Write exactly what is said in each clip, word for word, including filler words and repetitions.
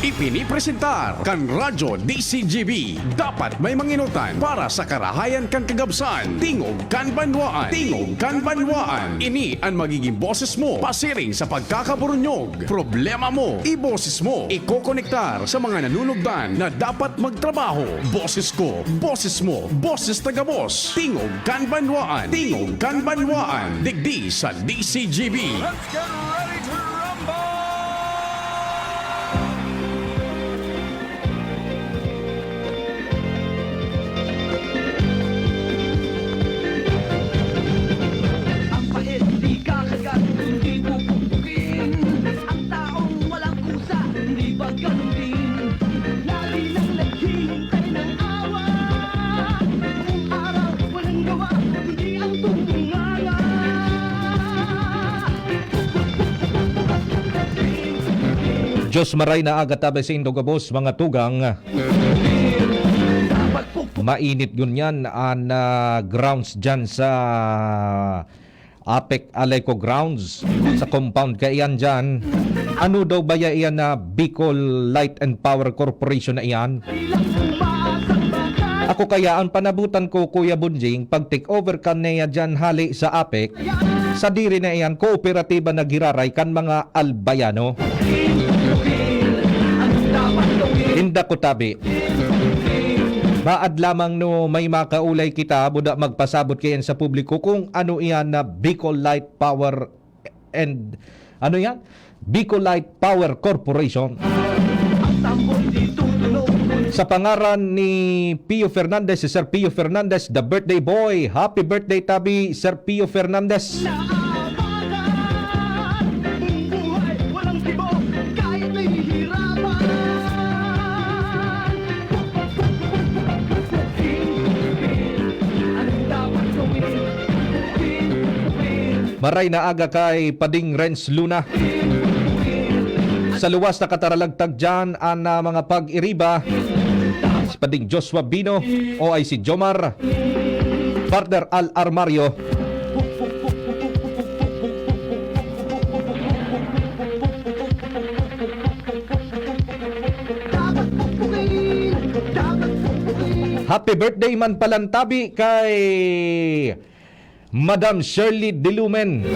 Ipinipresentar kan Radyo D C G B. Dapat may manginutan para sa karahayan kan kagabsan. Tingog kan banwaan. Tingog kan banwaan. Ini an magiging boses mo pasiring sa pagkakaburunyog. Problema mo, iboses mo. Ikokonektar sa mga nanunugdan na dapat magtrabaho. Boses ko, boses mo, boses taga-boss. Tingog kan banwaan. Tingog kan banwaan. Digdi sa D C G B. Let's get ready to rumble! Ang pait, di kakagat, kundi pupukpukin. Ang taong walang kusa, hindi pagkalumpin. Lagi nang naghihintay ng awa. Buong araw, walang gawa, kundi ang tumunganga. Diyos maray na aga tabi saindo gabos, mga tugang. Mainit ngunyan an, ah, grounds dyan sa APEC Aleco grounds, sa compound kaiyan dyan. Ano daw ba ya iyan na Bicol Light and Power Corporation na iyan? Ako kaya, ang panabutan ko, Kuya Bunjing, pag take over kan neya dyan hali sa APEC, sadiri na iyan kooperatiba na giraray kan mga Albayano. Inda ko tabi. Maad lamang no may makaulay kita, buda magpasabot kayan sa publiko kung ano iyan na Bicol Light Power and, ano yan? Bicol Light Power Corporation. Sa pangaran ni Pio Fernandez, si Sir Pio Fernandez, the birthday boy. Happy birthday, tabi, Sir Pio Fernandez. Naabakan, buhay, walang kibo, kahit nahihirapan. Ano dapat gawin? Maray na aga kay Pading Renz Luna. Sa luwas na kataralagtag dyan, an, ah, mga pag-iriba, si Pading Joshua Bino, O I C Jomar, Partner Al Armario. Happy birthday man palan tabi kay Madam Shirley Dilumen,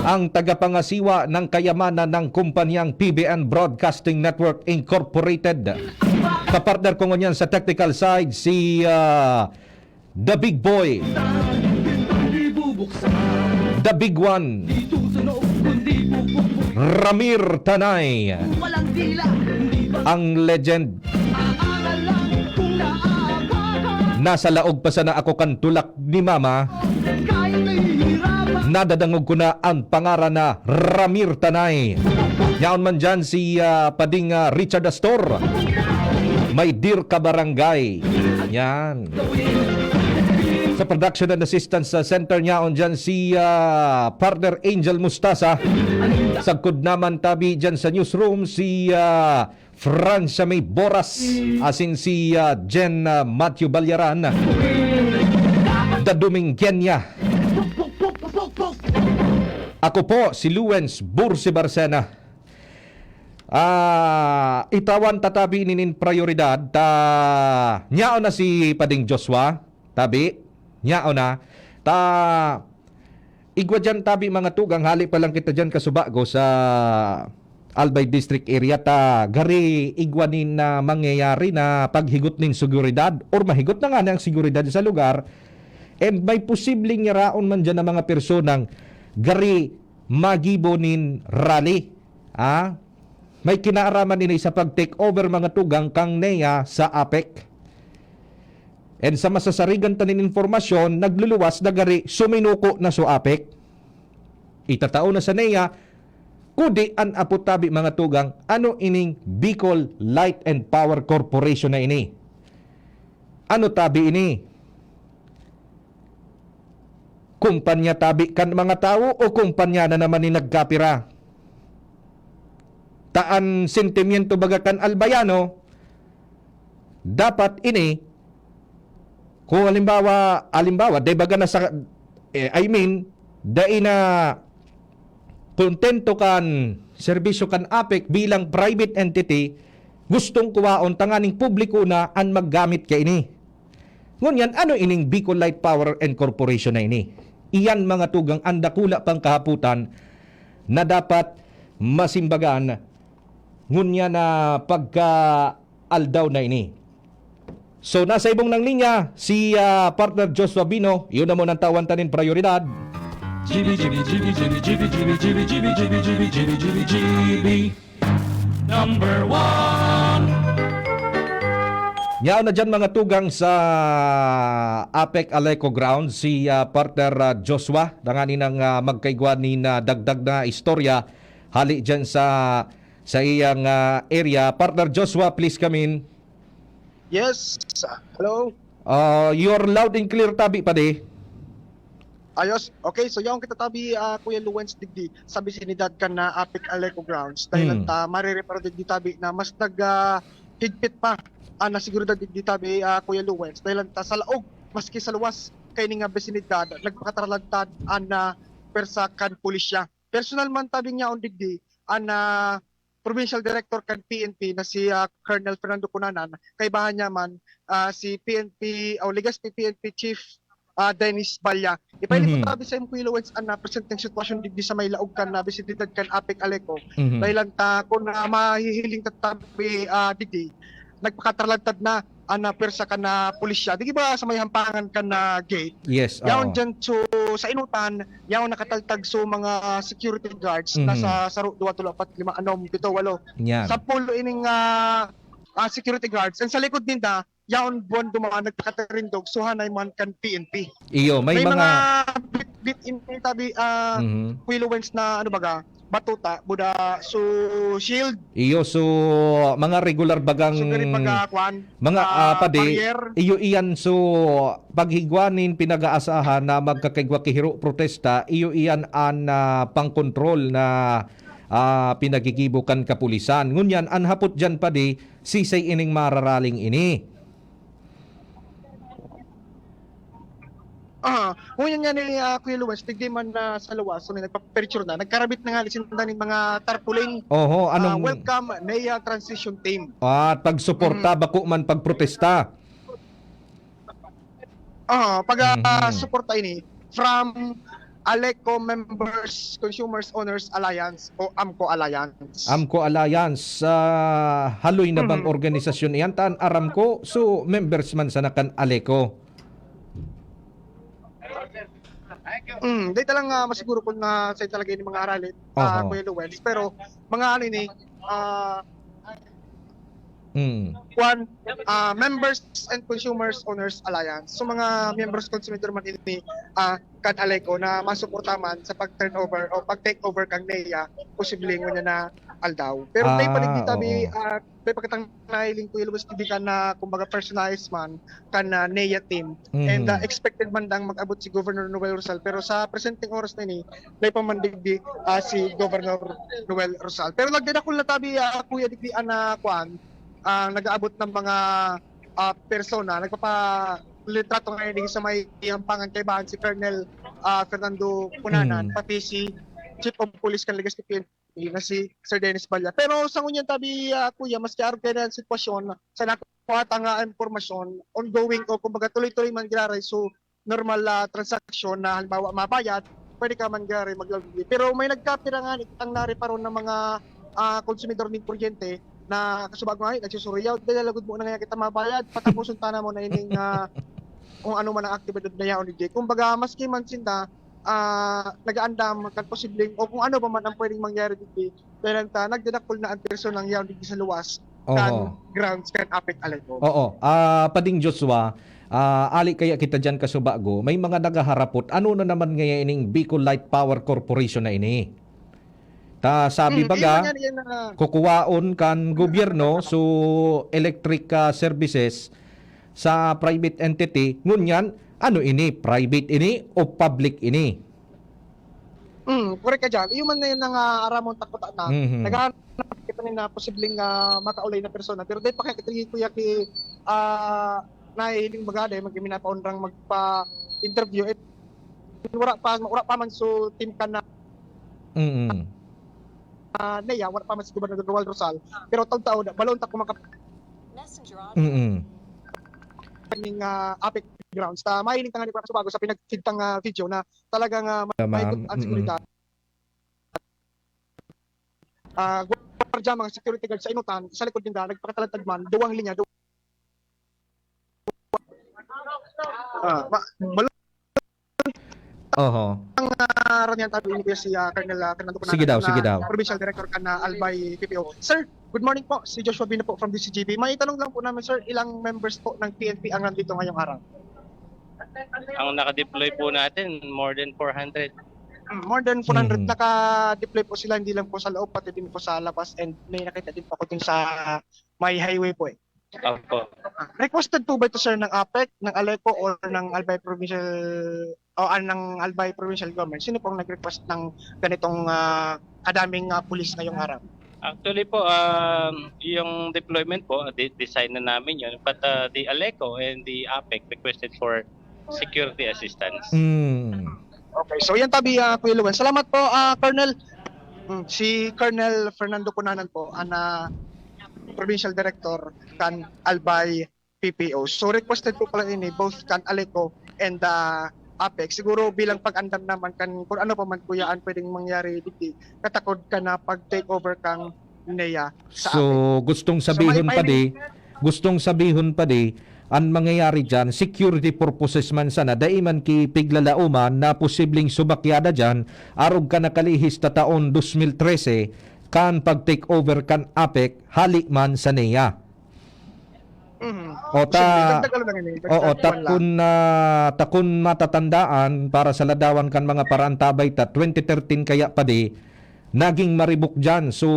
ang tagapangasiwa ng kayamanan ng kumpanyang P B N Broadcasting Network Incorporated. Kapartner ko ngunyan sa technical side, si, ah, The Big Boy, The Big One, Ramir Tanay, ang legend. Nasa laog pa sana ako kan tulak ni Mama, nadadangog ko na ang pangaran na Ramir Tanay. Yaon man dyan si, ah, Pading, ah, Richard Astor. May Dear Kabarangay. Yan. Sa production and assistance sa center, yaon dyan si, ah, Partner Angel Mustasa. Sagkod naman tabi dyan sa newsroom si, ah, Francia May Boras, asin si, ah, Jen, ah, Matthew Balyaran, The Domingkenya. Ako po si Luwens Bursi Barcena. Ah, itawan ta tabi nin prioridad ta nyaon na si Pading Joshua, tabi, nyaon na. Ta Igwa diyan tabi, mga tugang, hali pa lang kita diyan kasubago sa Albay District area ta gari igwa nin, ah, mangyayari na paghigot nin seguridad or mahigot na nga na ang seguridad sa lugar, and may posibleng yaraon man diyan na mga personang gari magibo nin rally. Ah, may kinaaraman ini sa pag-take over, mga tugang, kang neya sa APEC. And sa masasarigan ta nin impormasyon, nagluluwas na gari suminuko na so APEC. Itatao na sa neya, kudi an apo tabi, mga tugang, ano ining Bicol Light and Power Corporation na ini? Ano tabi ini? Kumpanya tabi kan mga tawo o kumpanya na naman ni nagkapira? Ta an sentimiento baga kan Albayano, dapat ini, kung halimbawa, halimbawa, dai baga na sa, eh, I mean, dai na kontento kan serbisyo kan APEC bilang private entity, gustong kuwaon tanganing publiko na an maggamit kaini. Ngunyan, ano ining Bicol Light Power and Corporation na ini? Iyan, mga tugang, an dakula pang kahapotan na dapat masimbagan ngunyan na pagka-aldaw na ini. So, nasa ibong nang linya si, ah, partner Joshua Bino. Yun na muna ang tawan tanin prioridad. G B, G B, G B, G B, G B, G B, G B, G B, G B, G B, G B, G B, G B. Number one. Yaon na dyan, mga tugang, sa APEC Aleco Grounds, si, ah, partner, ah, Joshua, tanganing, ah, magkaigwa nin, ah, dagdag na istorya hali dyan sa, sa iyang, ah, area. Partner Joshua, please come in. Yes. Hello. Ah, you're loud and clear tabi, padi. Ayos. Okay, so yaon kita tabi, ah, Kuya Luwens, digdi sa bisinidad kan, ah, APEC Aleco Grounds. Dahil Hmm. ta marireparo digdi tabi na mas nag, ah, higpit pa an, ah, seguridad digdi tabi, ah, Kuya Luwens. Dahil ta sa laog, maski sa luwas kaini nga bisinidad, nagpakataralantad an, ah, pwersa kan pulisya. Personal man tabing yaon digdi an, ah, Provincial Director kan P N P na si, ah, Colonel Fernando Cunanan, kaibahan niya man, ah, si P N P o Legazpi P N P Chief, ah, Dennis Balla. Ipahiling ko Mhm. tabi sa imo, Kuya Lawrence, an, ah, presenteng sitwasyon digdi sa may laog kan, ah, bisinidad kan APEC Aleco. Mhm. Dahil lang ta, kun, ah, mahihiling ta tabi, ah, digdi, nagpakataralantad na an, ah, pwersa kan, ah, pulisya. Di ba sa may hampangan kan, ah, gate? Yes, Yaon oo. dyan, so, sa inutan, yaon nakataltag so mga security guards, Mhm. nasa saro, duwa, tulo, apat, lima, anom, pito, walo. Yan. Sampulo ining, ah, ah, security guards. And sa likod ninda, yaon buwan dumaan nagpakatarindog, so hanay man kan P N P. Iyo, may May mga mga bit-bit in tabi, ah, Mhm. Kuya Lawrence, na ano baga, batuta, buda, so shield. Iyo, so mga regular bagang So, gani baga, kwan, mga, ah, ah, padi, barrier. iyo iyan, so paghigwa nin pinag-aasahan na magkakaigwa ki hiro protesta, iyo iyan an, ah, pangkontrol na, ah, pinagigibo kan kapulisan. Ngunyan, an hapot diyan, padi, sisay ining mararaling ini? Ah, ngunyan nga ni, ah, Kuya Luwes, digdi man na sa luwas, so, nagpa-picture na, nagkarabit na nga sinda nin mga tarpaulin. Oho, Ah, anong welcome, NEA Transition Team. At pagsuporta, Mm. bako man pagprotesta? Ah, pag, ah, Mhm. suporta ini from Aleco Members Consumers Owners Alliance o AMCO Alliance. AMCO Alliance, ah, haloy na bang Mhm. organisasyon iyan? Taan aram ko, so members man sana kan Aleco. Mm, di ta lang, ah, masiguro kung, ah, saan talaga ini mga aralin, ah, Oho. Kuya Luwes. Pero mga ano ini, ah, Mm. Kwan, ah, Members and Consumers Owners Alliance. So, mga members, konsumidor man ini, ah, kan Aleco na masuporta man sa pag-turnover o pag-take over kan NEA, posibleng ngunyan na aldaw. Pero may Ah, paligid tabi, oo. ah, may pagkatang nahiling, Kuya Luis, di ka na, kumbaga, personalized man kan, ah, NEA team. And, ah, Mhm. expected man dang mag-abot si Governor Noel Rosal. Pero sa presenteng oras na ini, may pa man digdi, ah, si Governor Noel Rosal. Pero nagdadakul na tabi, ah, Kuya, digdi, ah, na, kuan, ah, nag-aabot ng mga, ah, persona. Nagpapalitrato ngayon digdi sa may hampangan kaibahan si Colonel, ah, Fernando Cunanan, Hmm. pati si Chief of Police kan Legazpi P N P na si Sir Dennis Balla. Pero sa ngunyan tabi, ah, Kuya, maski arog kaya na ang sitwasyon, sa nakuha ta nga impormasyon, ongoing o kumbaga tuloy-tuloy man giraray. So, normal, ah, transaksyon na halimbawa mabayad, pwede ka man giraray mag-, pero may nagkapira nga ni kitang nareparon ng mga, ah, konsumidor ning kuryente na kasubago nga, "Ay, nagsusuriyaw, dali lagod mo na nga kita mabayad, patapuson ta na mo na ining, ah, kung ano man ang aktibidad na yaon ni Jake." Kumbaga, maski man sinda, ah, nag-aandam kan posibleng o kung ano pa man ang pwedeng mangyari digdi, dahil ta nagdadakul na ang personang yaon digdi sa luwas kan Oho. grounds kan APEC Aleco. Oo. Ah, Pading Joshua, ah, ali kaya kita diyan kasubago, may mga naghaharapot. Ano na naman ngaya ining Bicol Light Power Corporation na ini? Ta sabi Hmm, baga, yun nga, yun na. kukuwaon kan gobyerno, so electric, ah, services sa private entity. Ngunyan, ano ini? Private ini o public ini? Hmm, correct ka dyan. Iyo man na yun ang, ah, aramon takutan na. Mhm. Naghahanap kita ni na posibleng, ah, makaulay na persona. Pero dahil pa kaya kita ni Kuya ki, ah, nahihiling baga, dahil mag-, minapaunrang magpa-interview. Eh, wala pa, wala pa man so team ka na. Mm. ah, NEA, wala pa man si Gobernador Romuald Rosal, pero taon-taon, balo unta kumaka- Mm. ning, ah, APEC grounds. Ta mahiling ta ngani, Kuya Kasubago, sa pinagkitang, ah, video na talagang, ah, Tama. mahigop ang Mm. seguridad. Ah, gwardiya, mga security guard sa inutan, sa likod ninda, nagpakatalagtag man, duwang linya, du- Ah, ma- balo- Oho. ang, ah, ranyan tabi ini si, ah, Colonel, ah, Fernando Cunanan, Sige daw, na sige daw. Provincial Director kan, ah, Albay P P O. Sir, good morning po. Si Joshua Bino po from D C G B. May tanong lang po namin, sir, ilang members po ng P N P ang nandito ngayong araw? Ang naka-deploy po natin, more than four hundred. Mm, more than four hundred. Mhm. Naka-deploy po sila, hindi lang po sa loob, pati din po sa labas, and may nakita din po ako dun sa may highway po eh. Opo. Ah, requested po ba ito, sir, ng APEC, ng ALECO, or ng Albay Provincial, o ah, ng Albay Provincial Government? Sino pong nag-request ng ganitong, ah, kadaming, ah, pulis ngayong araw? Actually po, um, yung deployment po, de- design na namin yun. But uh, the ALECO and the APEC requested for security assistance. Mm. Okay, so yan tabi, ah, Kuya Luwan. Salamat po, ah, Colonel. Mm, si Colonel Fernando Cunanan po, ang, ah, Provincial Director kan Albay P P O. So requested po pala ini both kan ALECO and, ah, APEC. Siguro bilang pag-andam naman kan kung ano pa man, kuya, ang pwedeng mangyari digdi, katakod ka na pag-take over kang NEA sa So, gustong sabihon may pa di, gustong sabihon pa di, ang mangyayari dyan, security purposes man sana, dai man ki piglalauman na posibleng subakyada dyan, arog ka nakalihis ta taon dos mil trese, kan pag-take over kan APEC, hali man sa NEA. Mhm. O ta, Posible, dagdag ano lang ini, oo, dagdag kuwan lang. takun na, takun matatandaan para sa ladawan kan mga paraantabay ta, twenty thirteen kaya pa di, naging maribok dyan. So,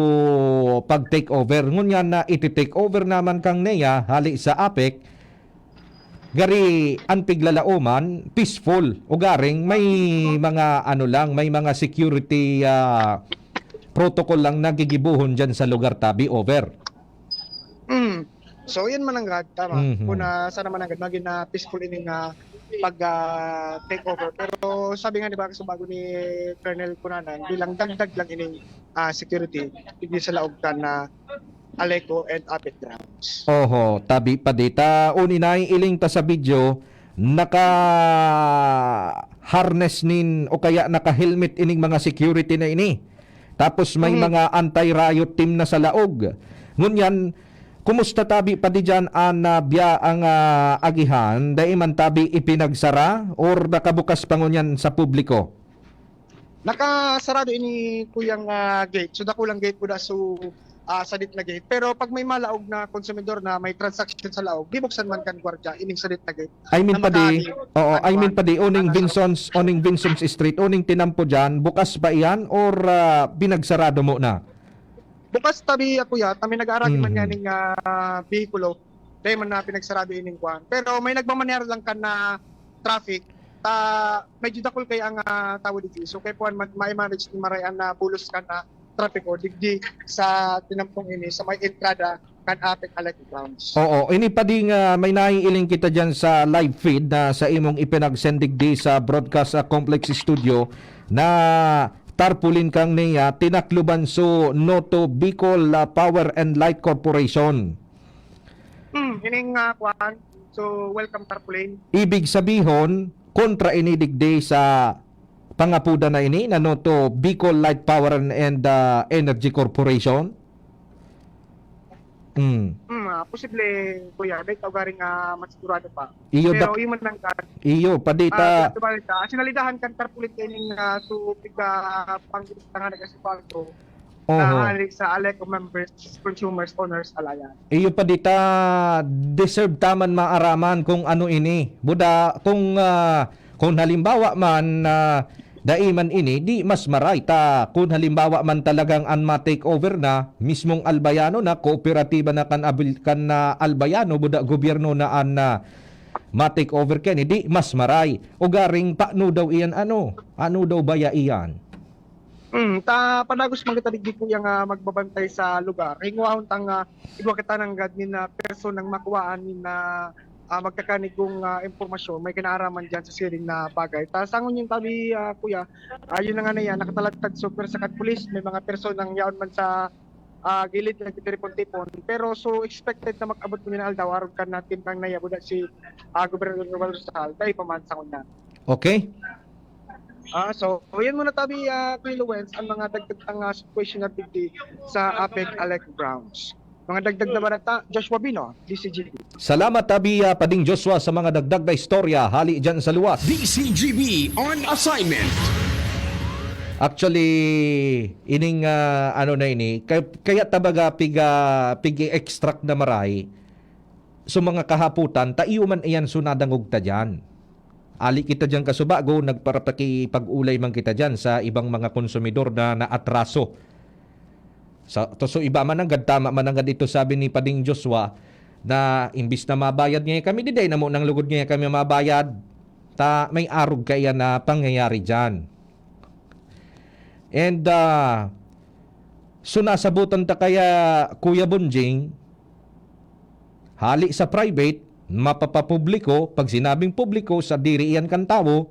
pag-take over. Ngunyan na iti-take over naman kang NEA, hali sa APEC, gari an piglalauman, peaceful. Ugaring may mga ano lang, may mga security ah, protocol lang nagigibuhon dyan sa lugar tabi over. Mm. So, yun man ang gad, tama. Mhm. Kung na, sana man ang gad, maging na peaceful ining ah, pag ah, take over. Pero sabi nga, di ba, kasi bago ni Colonel Cunanan, bilang dagdag lang ining ah, security, hindi sa laog ka na ALECO and APEC grounds. Oho, tabi pa dita. Uninay, iling ta sa video, naka harness nin o kaya naka-helmet ining mga security na ini. Tapos may Mhm. mga anti-riot team na sa laog. Ngunyan, kumusta tabi pa di dyan an ah, biya ang ah, agihan? Dai man tabi ipinagsara or nakabukas pa ngunyan sa publiko? Nakasarado ini, kuyang ah, gate. So, dakulang gate po na, so ah, sadit na gate. Pero pag may malaog na konsumidor na may transaction sa laog, bibuksan man kan gwardiya ining sadit na gate. I mean Na pa di, makaagi oo, ang I mean kwan. pa di, uning Ang Vinson's, uning Vinson's Street, uning tinampo dyan, bukas pa iyan or ah, pinagsarado mo na? Bukas tabi, ah, kuya, kami nag-aaragi man Mhm. nga ning ah, behikulo. Dahil man na pinagsarado ining kwan. Pero may nagmamaneho lang kan na traffic. Ta, medyo dakul kaya ang ah, tawo dito. So, kaya puwan, ma-, ma-manage ni Maray ang ah, bulos kan na traffic o digdi sa tinampong ini sa may entrada kan APEC ALECO grounds. Oo, ini pa di nga may naiiling kita dyan sa live feed na sa imong ipinagsendig di sa broadcast ah, complex studio na tarpaulin kang NEA, tinakluban so Noto Bicol ah, Power and Light Corporation. Hmm, ining ah, kwan, so welcome tarpaulin. Ibig sabihon, kontra ini digdi sa pangapudan na ini na Noto Bicol Light Power and, and ah, Energy Corporation. Mm. Hmm, ah, posible, kuya, may tao garing ah, mas sigurado pa. Iyo, Pero dak- yun man lang ka. iyo, padita. Ah, ah, sinalidahan kan tarpaulin kayo ning ah, so piga pang tangan nag-asipalto Oho. na hali sa ALECO members, Consumers Owners Alliance. Iyo pa dita, deserve ta man maaraman kung ano ini. Buda, kung, ah, kung halimbawa man na dai man ini, di mas maray ta. Kung halimbawa man talagang an ma-take over na, mismong Albayano na, kooperatiba na kan, abil, kan ah, Albayano, buda gobyerno na an ah, ma-take over kani, di mas maray. Ugaring paano daw iyan ano? Ano daw baya iyan? Hmm, ta panagos man kita digdi, kuya, nga magbabantay sa lugar. Hingwahon ta nga igwa kita nanggad nin ah, person nang makuhaan nin ah, ah, magkakanigong, ah, impormasyon, may kinaaraman diyan sa siring na bagay. Ta sa ngunyan tabi, ah, kuya, ah, yun na nga na yan, nakatalagtad super sa kadpulis, may mga personang yaon man sa, ah, gilid ng tipon-tipon. Pero so expected na mag-abot ngunyan na aldaw, arog kan natin pang nayabuda si, ah, Gobernador Robert Rosal, kay paman sa ngunyan. Okay. Ah, so, yun muna tabi, ah, Kuya Luwens, ang mga dagdag ang, ah, question na digdi sa APEC Alec Grounds. Mga dagdag na barata, Joshua Bino, D C G B. Salamat tabi, ah, Pading Joshua, sa mga dagdag na istorya hali dyan sa luwas. D C G B on assignment. Actually, ining, ah, ano na ini, kaya, kaya tabaga piga, pig-extract na maray, so mga kahaputan, ta iyo man iyan so nadangog ta dyan. Ali kita dyan kasubago, nagparapakipag-ulay man kita dyan sa ibang mga konsumidor na naatraso. Sa, to, so iba man nanggad, tama man nanggad ito sabi ni Pading Joshua, na imbis na mabayad ngayon kami, di dahil na mo nang lugod ngayon kami mabayad. Ta, may arog kaya na pangyayari dyan. And, ah, so nasabutan ta kaya, Kuya Bonjing, hali sa private, mapapapubliko, pag sinabing publiko, sa diri iyan kan tawo,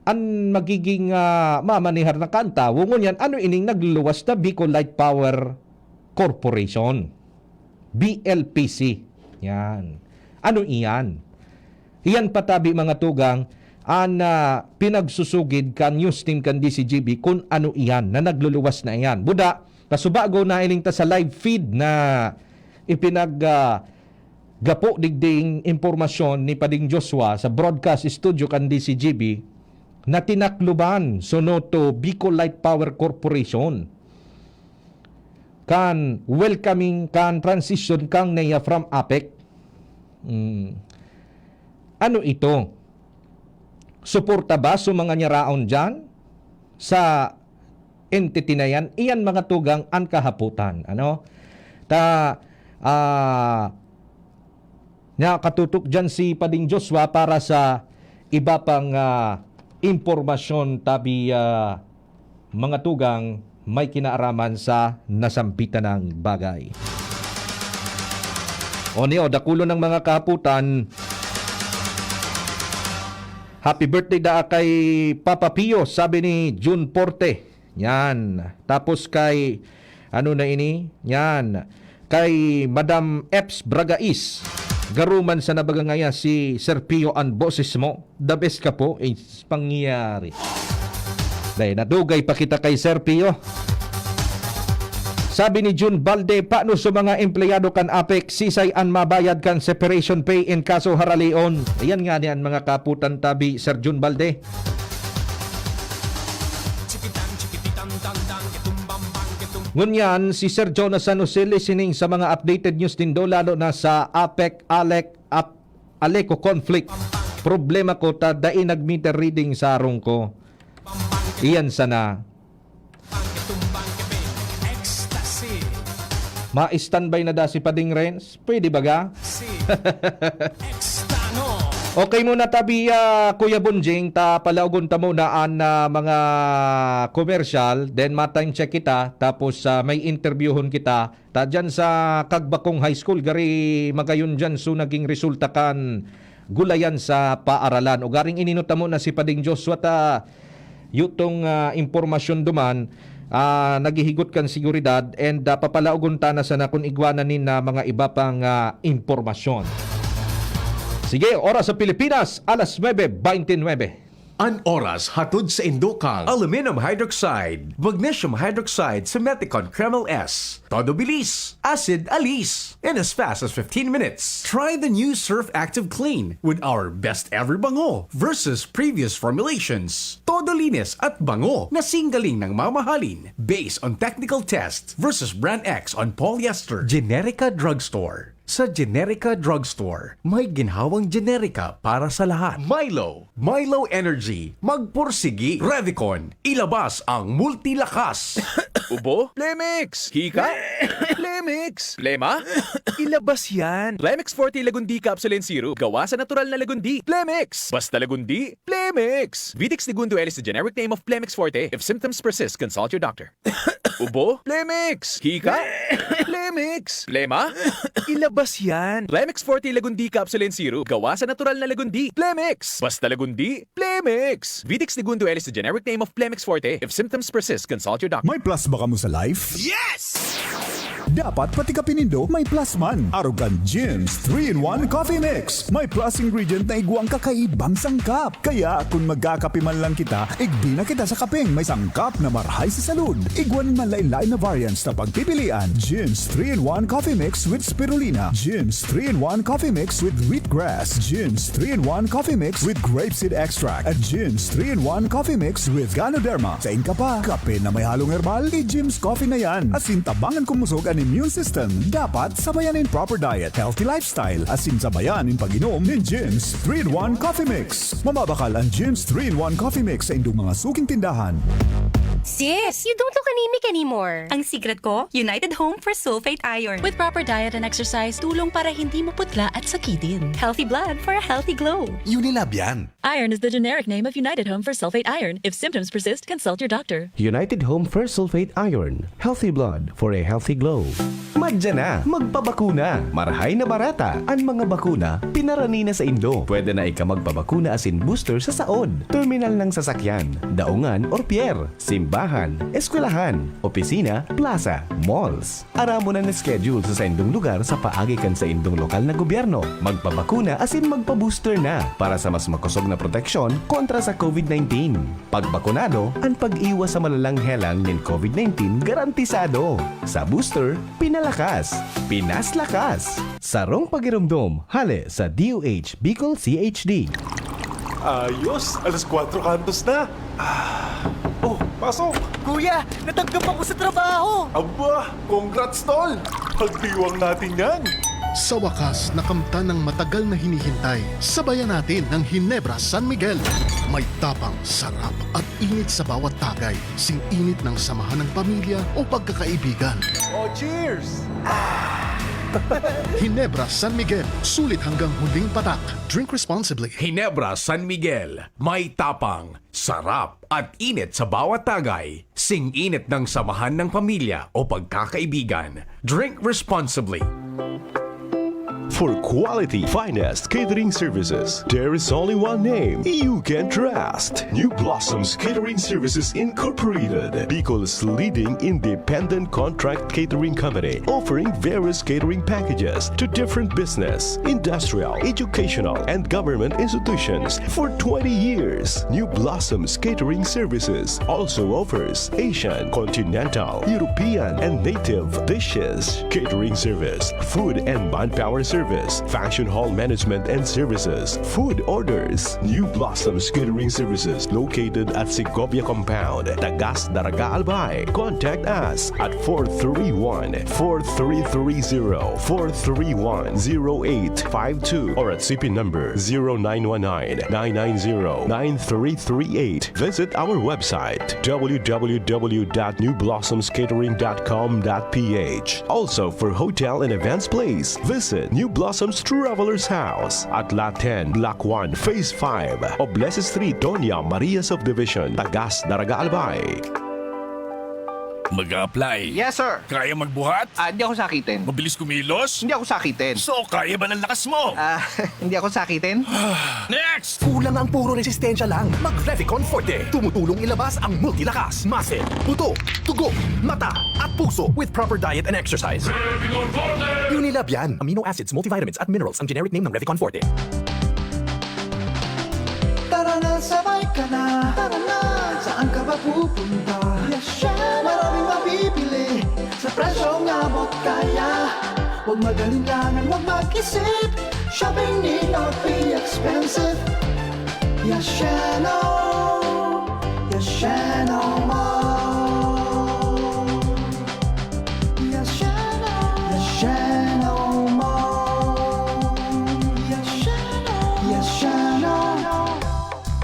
an magiging, ah, mamanihar na kan tawo. Ngunyan, ano ining nagluluwas na Bicol Light Power Corporation? B L P C. Yan. Ano iyan? Iyan patabi, mga tugang, an, ah, pinagsusugid kan news team kan D C G B kun ano iyan na nagluluwas na iyan. Buda, kasubago na ining ta sa live feed na ipinag, ah, gapo digding impormasyon ni Pading Joshua sa broadcast studio kan D C G B na tinakluban suno to Bicol Light Power Corporation kan welcoming kan transition kan NEA from APEC. Hmm. Ano ito? Suporta ba so mga nyaraon dyan sa entity na yan? Iyan mga tugang an kahaputan. Ano? Ta, ah, nakatutok dyan si Pading Joshua para sa iba pang, ah, impormasyon tabi, ah, mga tugang may kinaaraman sa nasampitan ng bagay. O niyo, dakulo ng mga kahaputan. Happy birthday daa kay Papa Pio, sabi ni June Porte. Yan. Tapos kay, ano na ini? Yan. Kay Madam Eps Bragais. Garuman sa nabaga ngaya si Sir Pio an boses mo. The best ka po. Eh, pangyayari. Dahil nadugay pa kita kay Sir Pio. Sabi ni June Balde, paano sa mga empleyado kan APEC, sisay an mabayad kan separation pay in kaso haralion? Ayan nga ni an mga kaputan tabi, Sir June Balde. Ngunyan, si Sir Jonathan Osili sining sa mga updated news nindo, lalo na sa APEC, ALEC, ap, ALECO conflict. Problema ko, ta dai nag-meter reading sa arong ko. Iyan sana. Ma-standby na da si Pading Renz? Pwede baga? Okay muna tabi, ah, Kuya Bunjing, ta palaogon ta muna an, ah, mga commercial, then ma-time check kita, tapos, ah, may interviewhon kita. Ta dyan sa Kagbakong High School, gari magayon dyan so naging resulta kan gulayan sa paaralan. Ugaring ininot ta muna si Pading Joshua ta yutong, ah, impormasyon duman, ah, naghihigot kan seguridad and, ah, papalaogon ta na sana kun igwa na nin, ah, mga iba pang, ah, impormasyon. Sige, oras sa Pilipinas, alas nuebe beintinuebe. An oras hatod sa indo kan aluminum hydroxide, magnesium hydroxide, Simeticone Kremel S. Todo bilis, acid alis, in as fast as fifteen minutes. Try the new Surf Active Clean with our best ever bango versus previous formulations. Todo linis at bango na singgaling ng mamahalin based on technical test versus brand X on polyester. Generica Drugstore. Sa Generica Drugstore, may ginhawang Generica para sa lahat. Milo, Milo Energy, magpursigi. Revicon, ilabas ang multilakas. Ubo? Plemix! Hika? Plemix! Plema? Ilabas yan! Plemex Forte Lagundi Capsule and Syrup. Gawa sa natural na lagundi. Plemex! Basta lagundi, Plemex! Vitex Segundo L is the generic name of Plemex Forte. If symptoms persist, consult your doctor. Ubo? Plemex! Hika? Plemex! Plema? Ilabas yan! Plemex Forte Lagundi Capsule and Syrup. Gawa sa natural na lagundi. Plemex! Basta lagundi, Plemex! Vitex Segundo L is the generic name of Plemex Forte. If symptoms persist, consult your doctor. May plus ba kamo sa life? Yes! Dapat pati kape nindo may plus man. Arog kan Jim's three-in-one Coffee Mix. May plus ingredient na igwang kakaibang sangkap. Kaya kung magkakape man lang kita, igbi na kita sa kapeng may sangkap na marhay sa salud. Igwa nin manlain-lain na variants na pagpipilian. Jim's three-in-one Coffee Mix with Spirulina. Jim's three-in-one Coffee Mix with Wheatgrass. Jim's three-in-one Coffee Mix with Grapeseed Extract. At Jim's three-in-one Coffee Mix with Ganoderma. Sain ka pa? Kape na may halong herbal? I-Jim's Coffee na yan. Asin tabangan kumusog an immune system. Dapat sabayan nin proper diet, healthy lifestyle. Asin sabayan nin pag-inom nin Jim's three-in-one Coffee Mix. Mababakal an Jim's three-in-one Coffee Mix sa indong mga suking tindahan. Sis, you don't look anemic anymore. Ang secret ko, United Home for Sulfate Iron. With proper diet and exercise, tulong para hindi maputla at sakitin. Healthy blood for a healthy glow. Unilab yan. Iron is the generic name of United Home for Sulfate Iron. If symptoms persist, consult your doctor. United Home for Sulfate Iron. Healthy blood for a healthy glow. Madya na! Magbabakuna! Marhay na barata! An mga bakuna, pinarani na sa indo. Pwede na ika magpabakuna asin booster sa saod, terminal ng sasakyan, daungan or pier, simbahan, eskwelahan, opisina, plaza, malls. Aramon an schedule sa saindong lugar sa paagi kan saindong lokal na gobyerno. Magpabakuna asin magpa-booster na para sa mas makosog na proteksyon kontra sa COVID nineteen. Pagbakunado, an pag-iwas sa malalang helang nin COVID nineteen garantisado. Sa booster, pinalakas, pinaslakas. Sarong pagiromdom, hale sa D O H Bicol C H D. Ayos, alas kwatro kantos na. Ah, oh, pasok! Kuya, natanggap ako sa trabaho! Aba, congrats, tol! Pagdiwang natin yan! Sa wakas, nakamtan ang matagal na hinihintay. Sabayan natin ng Hinebra San Miguel. May tapang, sarap at init sa bawat tagay. Sing-init ng samahan ng pamilya o pagkakaibigan. Oh, cheers! Hinebra San Miguel, sulit hanggang huling patak. Drink responsibly. Hinebra San Miguel, may tapang, sarap, at init sa bawat tagay. Sing-init ng samahan ng pamilya o pagkakaibigan. Drink responsibly. For quality, finest catering services, there is only one name you can trust. New Blossoms Catering Services Incorporated, Bicol's leading independent contract catering company, offering various catering packages to different business, industrial, educational, and government institutions for twenty years. New Blossoms Catering Services also offers Asian, continental, European, and native dishes, catering service, food and manpower service, function hall management and services, food orders. New Blossoms Catering Services located at Segovia Compound, Tagas, Daraga, Albay. Contact us at four three one, four three three zero, four three one, zero eight five two or at C P number zero nine one nine, nine nine zero, nine three three eight. Visit our website, w w w dot new blossoms catering dot com dot p h. Also, for hotel and events place, visit New Blossoms Travelers House at Lot ten, Block one, Phase five, Oblese Street, Doña Maria Subdivision, Tagas, Daraga, Albay. Mag-a-apply. Yes, sir. Kaya magbuhat? Ah, di ako sakitin. Mabilis kumilos? Hindi ako sakitin. So, kaya ba ng lakas mo? Ah, hindi ako sakitin. Next! Kulang ang puro resistensya lang. Mag Revicon Forte. Tumutulong ilabas ang multilakas, muscle, buto, dugo, mata, at puso with proper diet and exercise. Unilab yan. Amino acids, multivitamins, at minerals ang generic name ng Revicon Forte. Tara na, sabay ka na. Tara na, saan ka ba pupunta? Yasha! Maraming mabibili sa presyong abot kaya. Huwag mag-alinlangan, huwag mag-isip. Shopping need not be expensive. Yasheno! Yasheno Mall! Yasheno! Yasheno Mall! Yasheno! Yasheno!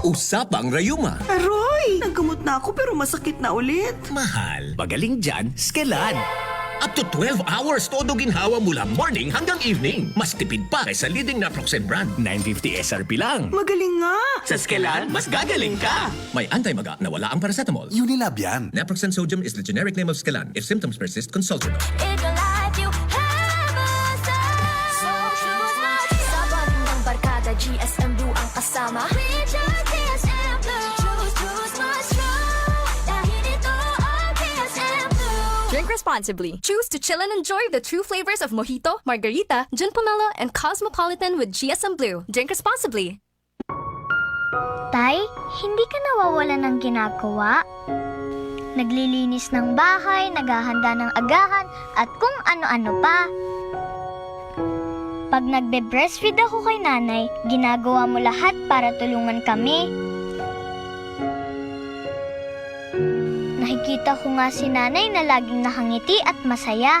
Usapang rayuma. Aroy! Naggamot na ako pero masakit na ulit. Mahal, magaling dyan, Skelan. Up to twelve hours todo ginhawa mula morning hanggang evening. Mas tipid pa kaysa leading naproxen brand. Nine fifty S R P lang. Magaling nga! Sa Skelan, mas gagaling ka! May anti-maga na wala ang paracetamol. Unilab yan. Naproxen sodium is the generic name of Skelan. If symptoms persist, consult your doctor. Ito life you have a say. So choose my Sa bonding ng barkada, G S M Blue ang kasama. We choose G S M Blue. Choose, choose my stroke. Dahil ito ang G S M Blue. Drink responsibly. Choose to chill and enjoy the true flavors of Mojito, Margarita, Gin Pomelo, and Cosmopolitan with G S M Blue. Drink responsibly. Tay, hindi ka nawawalan ng ginagawa? Naglilinis ng bahay, naghahanda ng agahan, at kung ano-ano pa. Pag nagbe-breastfeed ako kay nanay, ginagawa mo lahat para tulungan kami. Nakikita ko nga si nanay na laging nakangiti at masaya.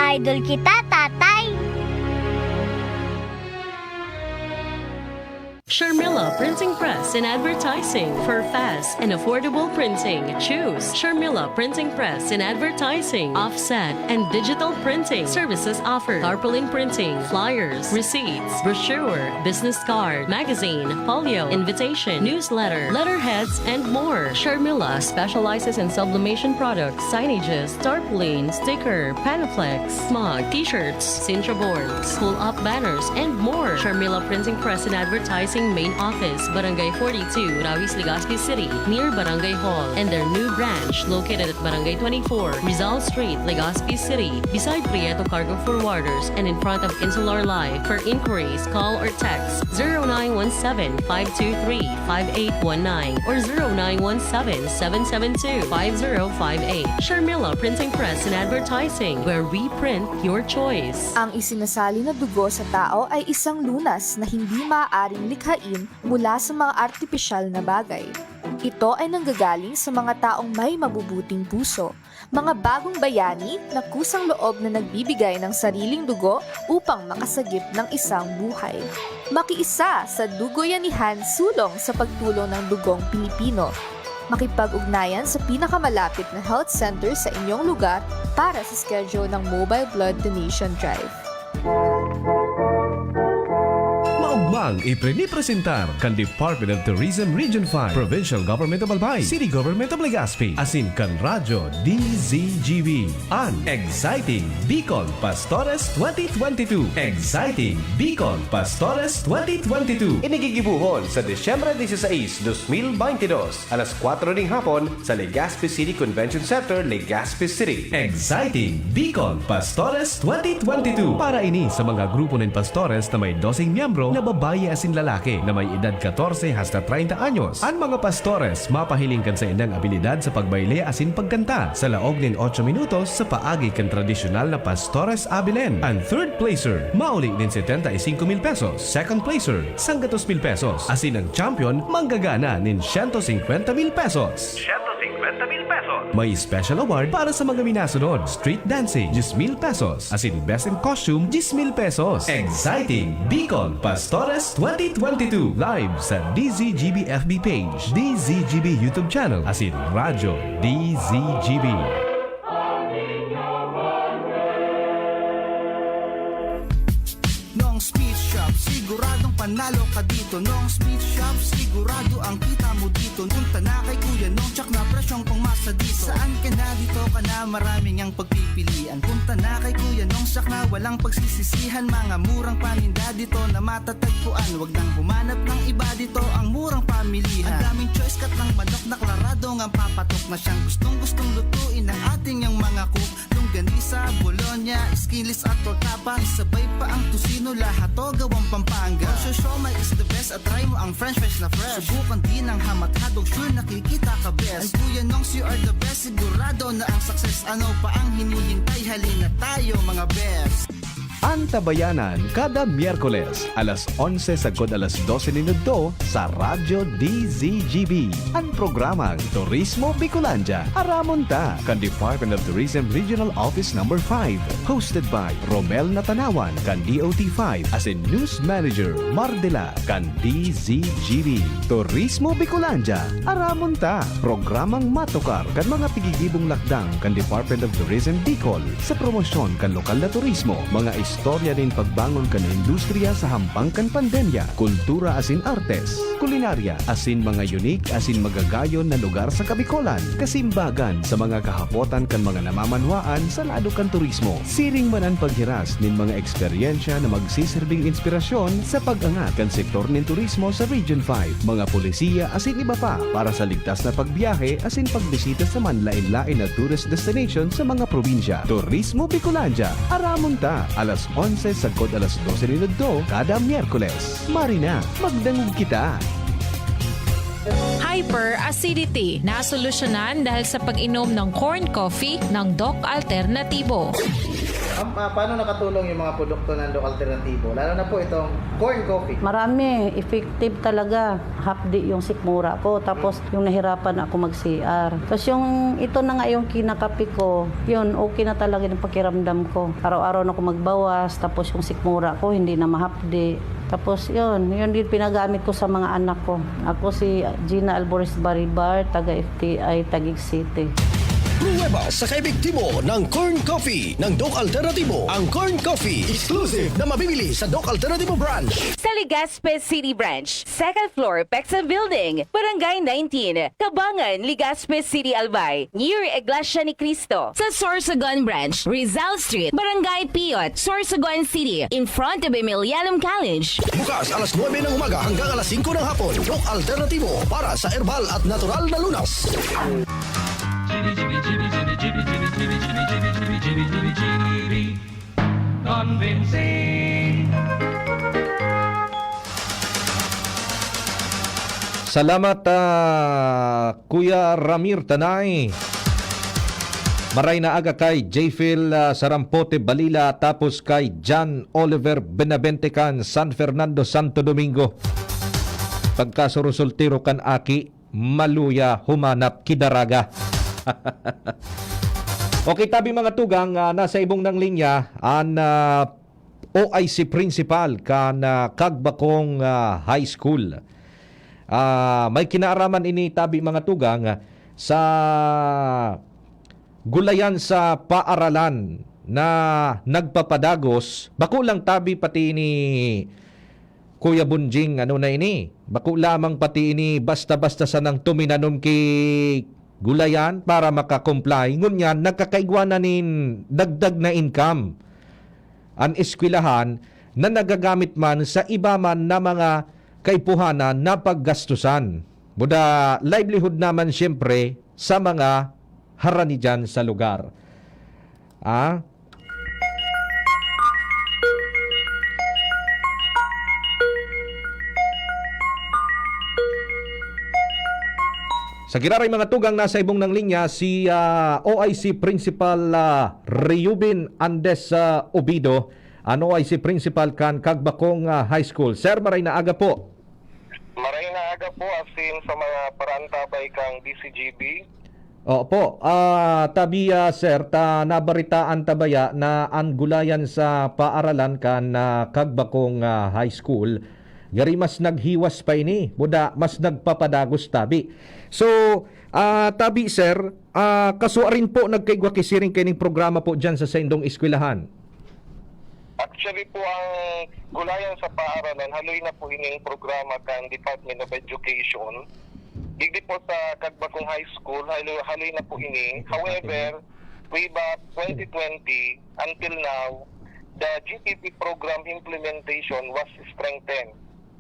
Idol kita, tatay! Sharmila Printing Press and Advertising. For fast and affordable printing, choose Sharmila Printing Press and Advertising. Offset and digital printing services offered. Tarpaulin printing, flyers, receipts, brochure, business card, magazine, folio, invitation, newsletter, letterheads, and more. Sharmila specializes in sublimation products, signages, tarpaulin, sticker, Panaflex, mug, t-shirts, Sintra boards, pull-up banners, and more. Sharmila Printing Press and Advertising Main Office, Barangay forty-two, Rawis, Legazpi City, near Barangay Hall, and their new branch located at Barangay twenty-four, Rizal Street, Legazpi City, beside Prieto Cargo Forwarders and in front of Insular Life. For inquiries, call or text zero nine one seven, five two three, five eight one nine or zero nine one seven, seven seven two, five zero five eight. Sharmila Printing Press and Advertising, where we print your choice. Ang isinasali na dugo sa tao ay isang lunas na hindi maaaring likhain mula sa mga artipisyal na bagay. Ito ay nanggagaling sa mga taong may mabubuting puso, mga bagong bayani na kusang loob na nagbibigay ng sariling dugo upang makasagip ng isang buhay. Makiisa sa Dugoyanihan Sulong sa pagtulong ng dugong Pilipino. Makipag-ugnayan sa pinakamalapit na health center sa inyong lugar para sa schedule ng Mobile Blood Donation Drive. Maugmang iprinipresentar kan Department of Tourism Region five, Provincial Government of Albay, City Government of Legazpi, asin kan Radyo D Z G B, an Exciting Bicol Pastores twenty twenty-two. Exciting Bicol Pastores twenty twenty-two. Ini gigibohon sa Disyembre dieciséis, dos mil beinte dos, alas kwatro ning hapon, sa Legazpi City Convention Center, Legazpi City. Exciting Bicol Pastores twenty twenty-two. Para ini sa mga grupo nin pastores na may doseng miyembro na babayi asin lalaki na may edad katorse hasta treinta anyos. An mga pastores mapahiling kan saindang abilidad sa pagbayle asin pagkanta sa laog nin otso minutos sa paagi kan tradisyonal na Pastores Abilene. An third placer mauli nin setenta y cinco mil pesos, second placer, sanggatos mil pesos, asin an champion manggagana nin siyento singkwenta mil pesos. Siyento singkwenta mil pesos. May special award para sa mga minasunod: street dancing, diyes mil pesos, asin best in costume, diyes mil pesos. Exciting Bicol Pastores twenty twenty-two, live sa D Z G B F B page, D Z G B YouTube channel, asin Radyo D Z G B. Nong Speed Shop, siguradong panalo ka dito. Nong Speed Shop, sigurado ang kita mo dito. Punta na kay Kuya Nong, tsak na presyong pangmasa dito. Saan ka na, dito ka na, marami ngang pagpipilian. Punta na kay Kuya Nong, tsak na walang pagsisisihan. Mga murang paninda dito na matatagpuan. Wag nang humanap ng iba, dito ang murang pamilihan. Ang daming choice, cut ng manok na klarado ngang papatok na siyang gustong-gustong lutuin ng ating yang mga cook. Longganisa, bologna, skinless at torta pa. Isabay pa ang tocino, lahat to gawang Pampanga. Ang siomai is the best at try mo ang french fries na fresh. Subukan din ang hamat hotdog, sure nakikita ka best. Ang Kuya Nongs, you are the best, sigurado na ang success. Ano pa ang hinihintay? Halina tayo, mga best. Tabayanan kada Miyerkules, alas onse sagkod alas dose nin udto sa Radyo D Z G B. An programang Turismo Bicolandia, aramon ta, kan Department of Tourism Regional Office Number five. Hosted by Romel Natanawan kan D O T five asin News Manager Mardela kan D Z G B. Turismo Bicolandia, aramon ta. Programang matukar kan mga tigigibong lakdang kan Department of Tourism Bicol sa promosyon kan lokal na turismo, mga istorya nin pagbangon kan industriya sa hampang kan pandemya, kultura asin artes, kulinarya, asin mga unique asin magagayon na lugar sa Kabicolan, kasimbagan sa mga kahapotan kan mga namamanwaan sa lado kan turismo. Siring man an paghiras nin mga eksperyensya na magsiserbing inspirasyon sa pag-angat kan sektor nin turismo sa Region five, mga polisiya asin iba pa para sa ligtas na pagbiyahe asin pagbisita sa manlaen-laen na tourist destination sa mga probinsya. Turismo Bicolandia, aramon ta, alas onse sagkod alas dose nin udto kada Miyerkules. Marina, magdangog kita! Hyperacidity, nasolusyonan dahil sa pag-inom ng corn coffee ng Doc Alternatibo. Ma'am, ah, paano nakatulong yung mga produkto ng Doc Alternatibo? Lalo na po itong corn coffee. Marami, effective talaga. Hapdi yung sikmura ko, tapos yung nahirapan ako mag-C R. Tapos yung, ito na nga yung kinakape ko, yun, okay na talaga yung pakiramdam ko. Araw-araw na ako magbawas, tapos yung sikmura ko hindi na mahapdi. Tapos yun, yun din pinagamit ko sa mga anak ko. Ako si Gina Alvarez Baribar, taga F T I, Taguig City. Pruweba sa kaepektibo ng Corn Coffee ng Doc Alternatibo. Ang Corn Coffee, exclusive na mabibili sa Doc Alternatibo Branch. Sa Legazpi City Branch, second floor, Pexel Building, Barangay nineteen, Kabangan, Legazpi City, Albay, near Iglesia ni Cristo. Sa Sorsogon Branch, Rizal Street, Barangay Piot, Sorsogon City, in front of Emilianum College. Bukas alas nuebe ng umaga hanggang alas singko ng hapon. Doc Alternatibo para sa herbal at natural na lunas. Convincing. Salamat, ah, Kuya Ramir Tanay. Maray na aga kay Jphil, ah, Sarampote Balila, tapos kay John Oliver Benavente kan San Fernando, Santo Domingo. Pagkasurusultiro kan aki, maluya humanap ki daraga. Okay, tabi mga tugang, ah, nasa ibong ng linya an, ah, O I C principal kan, ah, Kagbakong, ah, High School. Ah, may kinaaraman ini, tabi mga tugang, sa gulayan sa paaralan na nagpapadagos, bako lang tabi pati ini Kuya Bunjing, ano na ini? Bako lamang pati ini basta-basta sanang tuminanom ki gulayan para maka-comply. Ngunyan, nagkakaigwa na nin dagdag na income an eskwelahan na nagagamit man sa iba man na mga kaipuhanan na paggastusan. Buda livelihood naman siyempre sa mga harani dyan sa lugar. Ah? Sa giraray mga tugang, nasa ibong ng linya si, ah, O I C Principal, ah, Reubin Andes, ah, Obido, an O I C Principal kan Kagbakong, ah, High School. Sir, maray na aga po. Maray na aga po, asin sa mga paraantabay kang D C G B. Opo. Ah, tabi, ah, sir, ta nabaritaan ta baya na an gulayan sa paaralan kan, ah, Kagbakong, ah, High School, gari mas naghiwas pa ini, buda mas nagpapadagos tabi. So, ah, tabi, sir, ah, kasuarin po nagkaigwa ki siring kaining programa po diyan sa saindong eskwelahan? Actually po, ang gulayan sa paaralan, haloy na po ining programa kan Department of Education. Digdi po sa Kagbakong High School, haloy, haloy na po ini. However, way back twenty twenty, until now, the G P P program implementation was strengthened.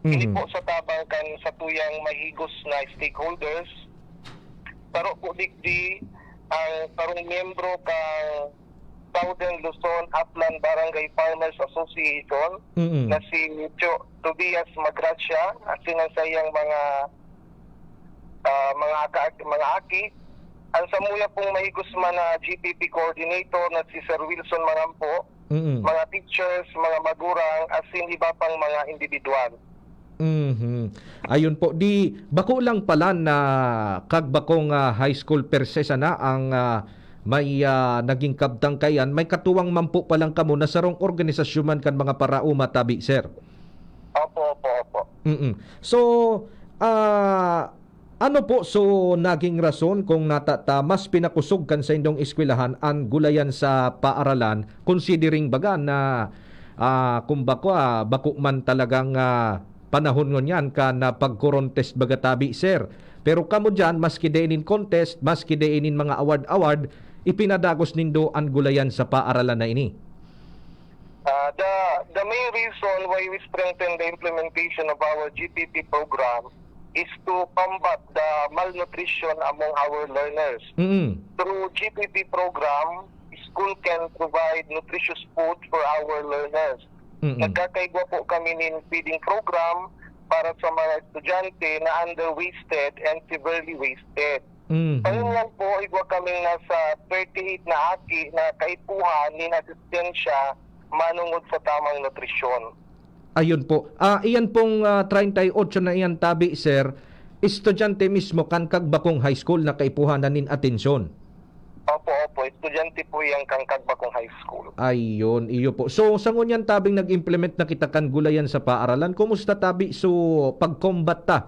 Ini Mhm. po sa tabang kan satuyang mahigos na stakeholders, saro po digdi ang sarong miyembro kan Southern Luzon Upland Barangay Farmers Association Mm-mm. na si Cho-, Tobias Magracia, asin ang saiyang mga, ah, mga aka-, mga aki. Ang samuya pong mahigos man na G P P coordinator na si Sir Wilson Mangampo, Mm. Mga teachers, mga magurang, as in iba pang mga individual. Mhm. Ayun po, di bako lang pala na Kagbakong, ah, High School per se sana ang, ah, may, ah, naging kabtang kaiyan, may katuwang man po palang kamo na sarong organisasyon man kan mga paraoma tabi, sir? Opo, opo, opo. Mm. So, ah, ano po so naging rason kung nata ta mas pinakosog kan saindong eskwelahan an gulayan sa paaralan, considering baga na, ah, kung bako, ah, bako man talagang, ah, panahon ngunyan kan, ah, pag-contest baga tabi, sir. Pero kamo diyan, maski dai nin contest, maski dai nin mga award-award, ipinadagos nindo an gulayan sa paaralan na ini? Ah, the, the main reason why we strengthen the implementation of our G P P program is to combat the malnutrition among our learners. Mm. Through G P P program, school can provide nutritious food for our learners. Mm-mm. Nagkakaigwa po kami nin feeding program para sa mga estudyante na underweighted and severely wasted. Mhm. Sa ngunyan po, igwa kaming nasa thirty-eight na aki na kaipuhan nin asistensya manongod sa tamang nutrisyon. Ayun po. Ah, iyan pong, ah, treinta y ocho na iyan tabi, sir, estudyante mismo kan Kagbakong High School na kaipuhan na nin atensyon? Opo, opo. Estudyante po iyan kan Kagbakong High School. Ayun, iyo po. So, sa ngunyan tabing nag-implement na kita kan gulayan sa paaralan, kumusta tabi so pag-combat ta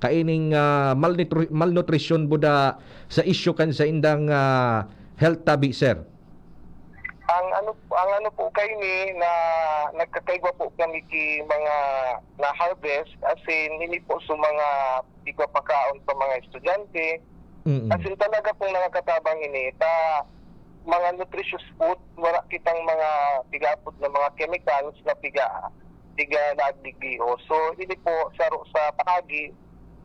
kaining, ah, malnutri-, malnutrisyon buda sa isyu kan saindang, ah, health tabi, sir? Ang ano, ang ano po kaini na nagkakaigwa po kami ki mga na-harvest, as in, ini po sa mga igwa pakaon sa mga estudyante. Mm. As in, talaga pong nakakatabang ini. Ta, mga nutritious food, wala kitang mga pigaapod na mga chemicals na piga, piga nagdigdiho. So, ini po, saro sa paagi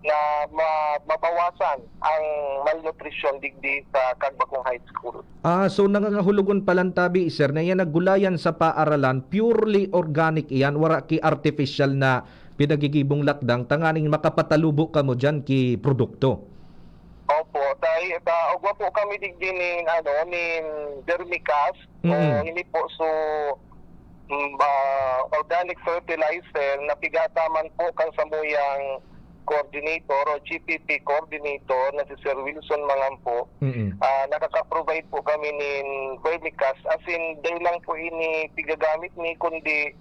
na ma-, mabawasan ang malnutrition digdi sa Kagbakong High School. Ah, so nangangahulogon palan tabi, sir, na iyan na gulayan sa paaralan, purely organic iyan, wara ki artificial na pinagigibong lakdang, tanganing makapatalubo kamo diyan ki produkto? Opo, tay, ta, ugwa po kami digdi nin, ano, nin vermicast. Mm. O, ini po, so, mm, ba, organic fertilizer na pigataman po kan samuyang coordinator o G P P coordinator na si Sir Wilson Mangampo. Mm. Ah, nakaka-provide po kami nin vermicast. As in, dai lang po ini pigagamit mi, kundi,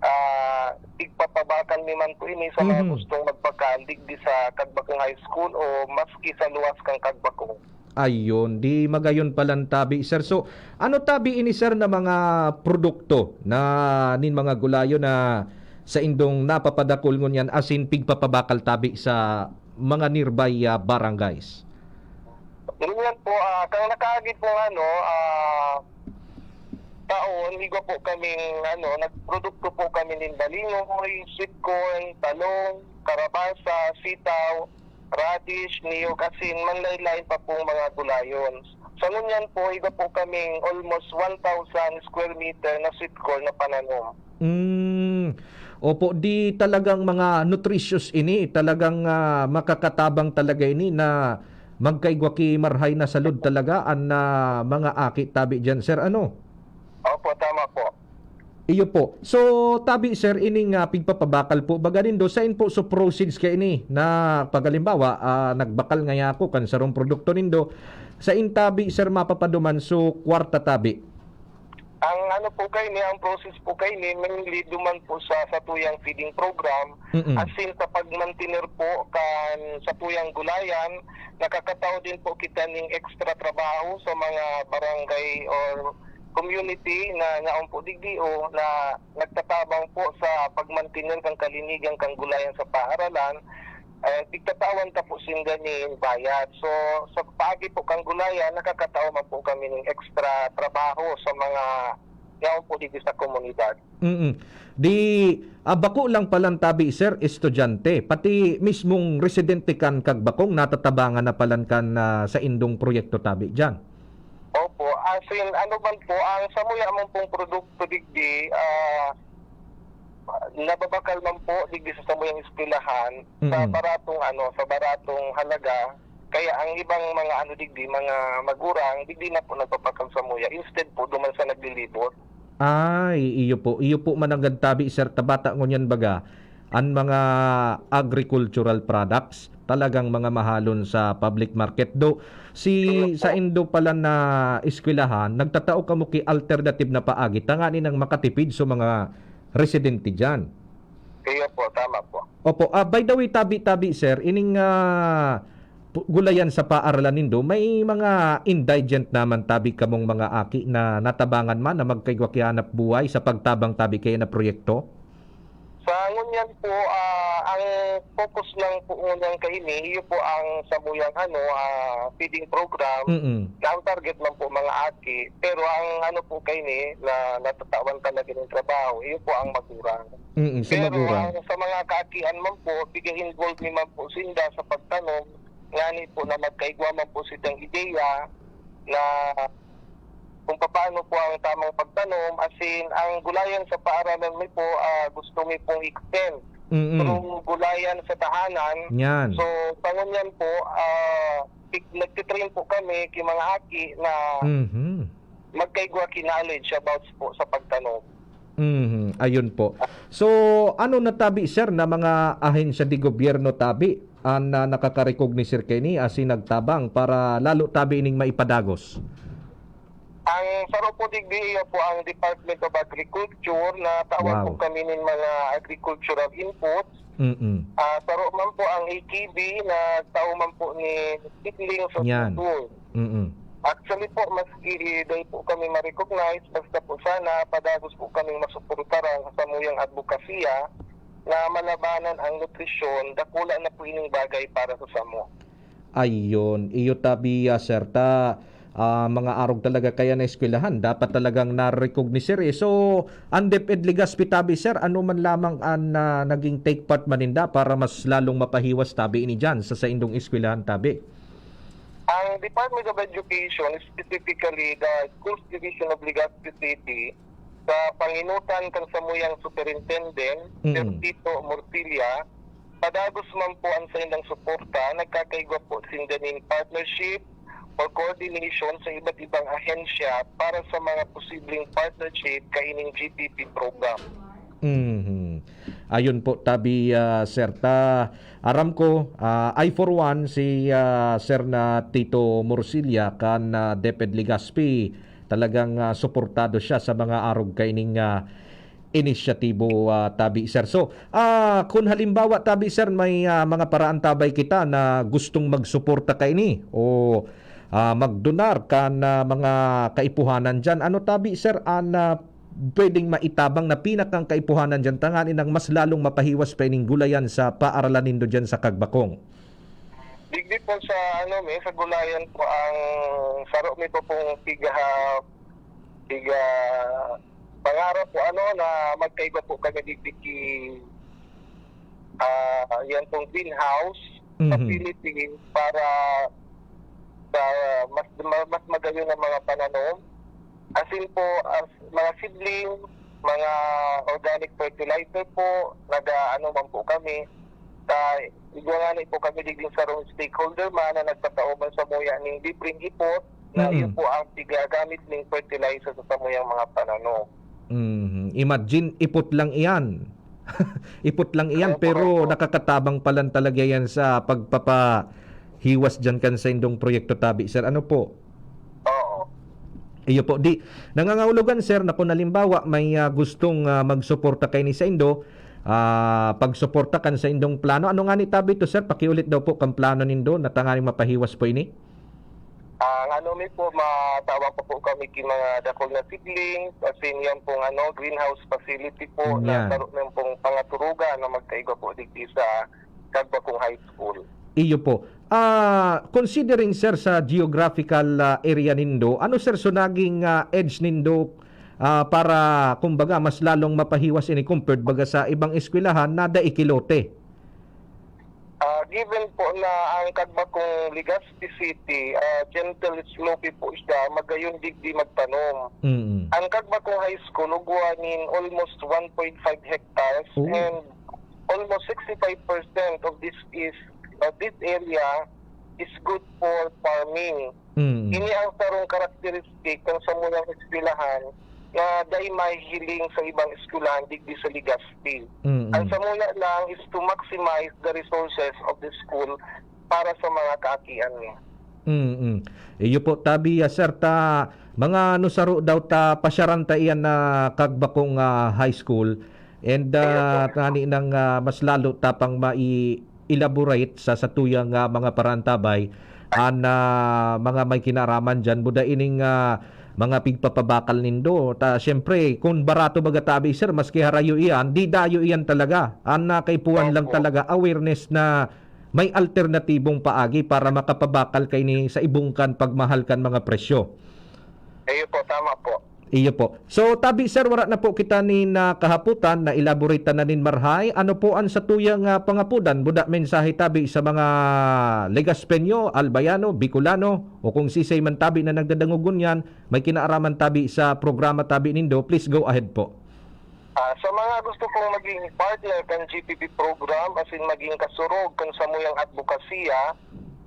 ah, igpapabakal mi man po ini sa mga Mhm. gustong magpakal digdi sa Kagbakong High School o maski sa luwas kan Kagbakong. Ayun, di magayon palan tabi, sir. So, ano tabi ini, sir, na mga produkto na nin mga gulayo na saindong napapadakul ngunyan, asin pigpapabakal tabi sa mga nearby, ah, barangays? Ngunyan po, ah, kang nakaagi pong ano, ah, taon, igwa po kaming, ano, nagprodukto po kami nin balingoy, sweet corn, talong, karabasa, sitaw, radish, niyog, asin manlain-lain pa pong mga gulayon. Sa ngunyan po, igwa po kaming almost one thousand square meter na sweet corn na pananom. Hmm. Opo, di talagang mga nutritious ini, talagang, ah, makakatabang talaga ini na magkaigwa ki marhay na salud talaga an, ah, mga aki tabi diyan, sir, ano? Opo, tama po. Iyo po. So, tabi, sir, ining, ah, pigpapabakal po baga nindo, sain po so proceeds kaini na pag-alimbawa, ah, nagbakal ngaya ako kan sarong produkto nindo, sain tabi, sir, mapapaduman so kwarta tabi? Ang ano po kaini, ang process po kaini, mainly duman po sa satuyang feeding program, Mm-mm. asin sa pagmantener po kan satuyang gulayan, nakakatao din po kita ning extra trabaho sa mga barangay or community na yaon po digdi o na nagtatabang po sa pagmantener kan kalinigan kan gulayan sa paaralan. Eh, tigtatawan ta po sinda nin bayad. So, sa paagi po kan gulayan, nakakatao man po kami nin extra trabaho sa mga yaon po digdi sa komunidad. Mm. Di, ah, bako lang palan tabi, sir, estudyante, pati mismong residente kan Kagbakong natatabangan na palan kan, ah, saindong proyekto tabi diyan? Opo, as in, ano man po, ang samuya man pong produkto digdi, ah, nababakal man po digdi sa samuyang eskwelahan sa Mm. baratong, ano, sa baratong halaga. Kaya ang ibang mga, ano, digdi, mga magurang, digdi na po nagpapakal samuya. Instead po, duman sa naglilibot. Ay, iyo po. Iyo po mananggad tabi, sir, ta bata ngunyan baga, an mga agricultural products, talagang mga mahalon sa public market. Though, si, Iyo po. sa indo pala na eskwelahan, nagtatao kamo ki alternative na paagi, tanganing makatipid sa mga residente diyan. Iyo po, tama po. Opo. Ah, by the way, tabi-tabi, sir, ining, ah, pu-, gulayan sa paaralan nindo, may mga indigent naman tabi kamong mga aki na natabangan man na magkaigwa ki hanap buhay sa pagtabang tabi kaya na proyekto? Sa ngunyan po, ah, ang focus lang po ngunyan kaini, iyo po ang samuyang, ano, ah, feeding program, Mm. na ang target man po mga aki, pero ang ano po kaini, na natatawan talaga ng trabaho, iyo po ang magulang. Mm, sa Pero magulang. ang sa mga kaakian man po, piga-involve mi man po sinda sa pagtanom, ngani po na magkaigwa man po sindang ideya na kung papaano po ang tamang pagtanom, as in, ang gulayan sa paaralan mi po, ah, gusto mi pong extend. Mm. Through gulayan sa tahanan. Yan. So, sa ngunyan po, ah, pig-, nagtitrain po kami ki mga aki na Mhm. magkaigwa ki knowledge about po sa pagtanom. Mhm, ayun po. So, ano natabi, sir, na mga ahensya de gobyerno tabi an, ah, nakaka-recognize, sir, kaini asin nagtabang para lalo tabi ining maipadagos? Ang saro po digdi, iyo po ang Department of Agriculture, na tawan Wow. po kami nin mga agricultural inputs. Mm. Ah, saro man po ang A K B, nagtao man po ni seedlings sa Yan. school. Mm. Actually po, maski dai po kami ma-recognize, basta po sana padagos po kaming masuportaran sa samuyang adbokasiya na malabanan ang nutrisyon, dakula na po ining bagay para sa samo. Ayun, iyo tabi, ah, sir, ta, ah, mga arog talaga kaya na eskwelahan, dapat talagang na-recognize, sir, eh. So, ang DepEd Legazpi tabi, sir, ano man lamang an, ah, naging take part man ninda para mas lalong mapahiwas tabi ini diyan sa saindong eskwelahan tabi? Ang Department of Education, specifically the Schools Division of Legazpi City, sa panginutan kan samuyang superintendent, Mm. Sir Tito Morcilla, padagos man po ang saindang suporta, nagkakaigwa po sinda nin partnership or coordination sa iba't ibang ahensya para sa mga posibleng partnership kaining G P P program. Mhm. Ayun po, tabi, ah, sir. Ta, aram ko, ah, I for one, si, ah, Sir na Tito Morcilla kan, ah, DepEd Legazpi, talagang, ah, suportado siya sa mga arog kaining, ah, inisyatibo, ah, tabi, sir. So, ah, kun halimbawa, tabi, sir, may, ah, mga paraan tabay kita na gustong magsuporta kaini o, ah, magdonar kan, ah, mga kaipuhanan diyan. Ano tabi, sir, an, ah, pwedeng maitabang na pinakang kaipuhanan diyan tanganing mas lalong mapahiwas pa ining gulayan sa paaralan nindo diyan sa Kagbakong? Digdi po sa, ano, mi, sa gulayan po ang saro mi po pong piga-, piga-, pangarap po, ano, na magkaigwa po kami digdi ki, ah, yan pong greenhouse Mhm. facility para sa mas, ma-, mas magayon na mga pananom. As in po, as mga seedling, mga organic fertilizer po, nag-aano man po kami. Sa igwa ngani po kami digdi sarong stakeholder man na nagpatao man samuya ning libreng ipot, na Mm. yun po ang pigagamit ning fertilizer sa samuyang mga pananom. Mhm. Imagine, ipot lang iyan. Ipot lang iyan, Opo, pero opo. nakakatabang palan talaga yan sa pagpapahiwas diyan kan saindong proyekto tabi, sir. Ano po? Oo. Iyo po. Di, nangangahulugan, sir, na kung halimbawa may, ah, gustong, ah, magsuporta kaini saindo, ah, pagsuporta kan saindong plano. Ano ngani tabi to, sir? Pakiulit daw po kan plano nindo na tanganing mapahiwas po ini. Ang ano mi po, matawan pa po kami ki mga dakul na seedlings, as in yan pong ano, greenhouse facility po na Yan. saro mi pong pangaturugan na magkaigwa po digdi sa Kagbakong High School. Iyo po. Ah, considering, sir, sa geographical, ah, area nindo, ano, sir, so naging, ah, edge nindo, ah, para, kumbaga, mas lalong mapahiwas ini compared baga sa ibang eskwelahan na dai ki lote? Ah, given po na ang Kagbakong Legazpi City, ah, gentle slope po siya, magayon digdi magtanom. Mm. Ang Kagbakong High School, ugwa nin almost one point five hectares Oo. and almost sixty-five percent of this is, uh, this area is good for farming. Mm. Ini ang sarong karakteristik kan samuyang eskwelahan na dai mahihiling sa ibang eskwelahan digdi sa Legazpi. Mm. Ang samuya lang is to maximize the resources of the school para sa mga kaakian niya. Mm. Iyo po, tabi, ah, sir, ta mga ano saro daw ta pasyaran ta iyan na Kagbakong, ah, High School. And, ah, Ayun po. Tani nang, ah, mas lalo ta pang mai-elaborate sa satuyang, ah, mga parantabay, an, ah, mga may kinaraman diyan, buda ining, ah, mga pigpapabakal nindo. Ta, siyempre, kung barato baga tabi, sir, maski harayo iyan, di dayo iyan talaga. An, ah, kaipuhan lang Opo. Talaga, awareness na may alternatibong paagi para makapabakal kaini sa ibong kan pagmahal kan mga presyo. Iyo po, tama po. Iyo po. So, tabi, sir, wala na po kita nin, ah, kahapotan, na-elaborate na nin marhay. Ano po ang satuyang, ah, pangapodan? Buda mensahe tabi sa mga Legazpeño, Albayano, Bicolano, o kung sisay man tabi na nagdadangog ngunyan, may kinaaraman tabi sa programa tabi nindo, please go ahead po. Ah, sa mga gusto pong maging partner kan G P P program, asin maging kasurog kan samuyang adbokasiya,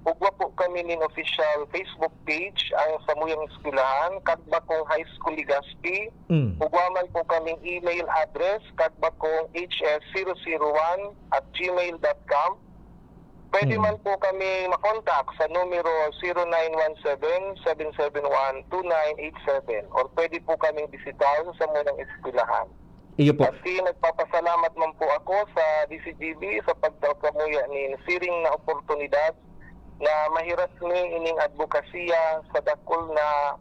ugwa po kami nin official Facebook page, ang samuyang eskwelahan, Kagbakong High School Legazpi. Mm. Ugwa man po kaming email address, kagbakong H S zero zero one at gmail dot com. Pwede Hmm. man po kami makontak sa numero zero nine one seven, seven seven one, two nine eight seven, or pwede po kaming bisitahin sa samuyang eskwelahan. Iyo po. At si, nagpapasalamat man po ako sa D C G B sa pagtao samuya nin siring na oportunidad na mahiras mi ining adbokasiya sa dakul na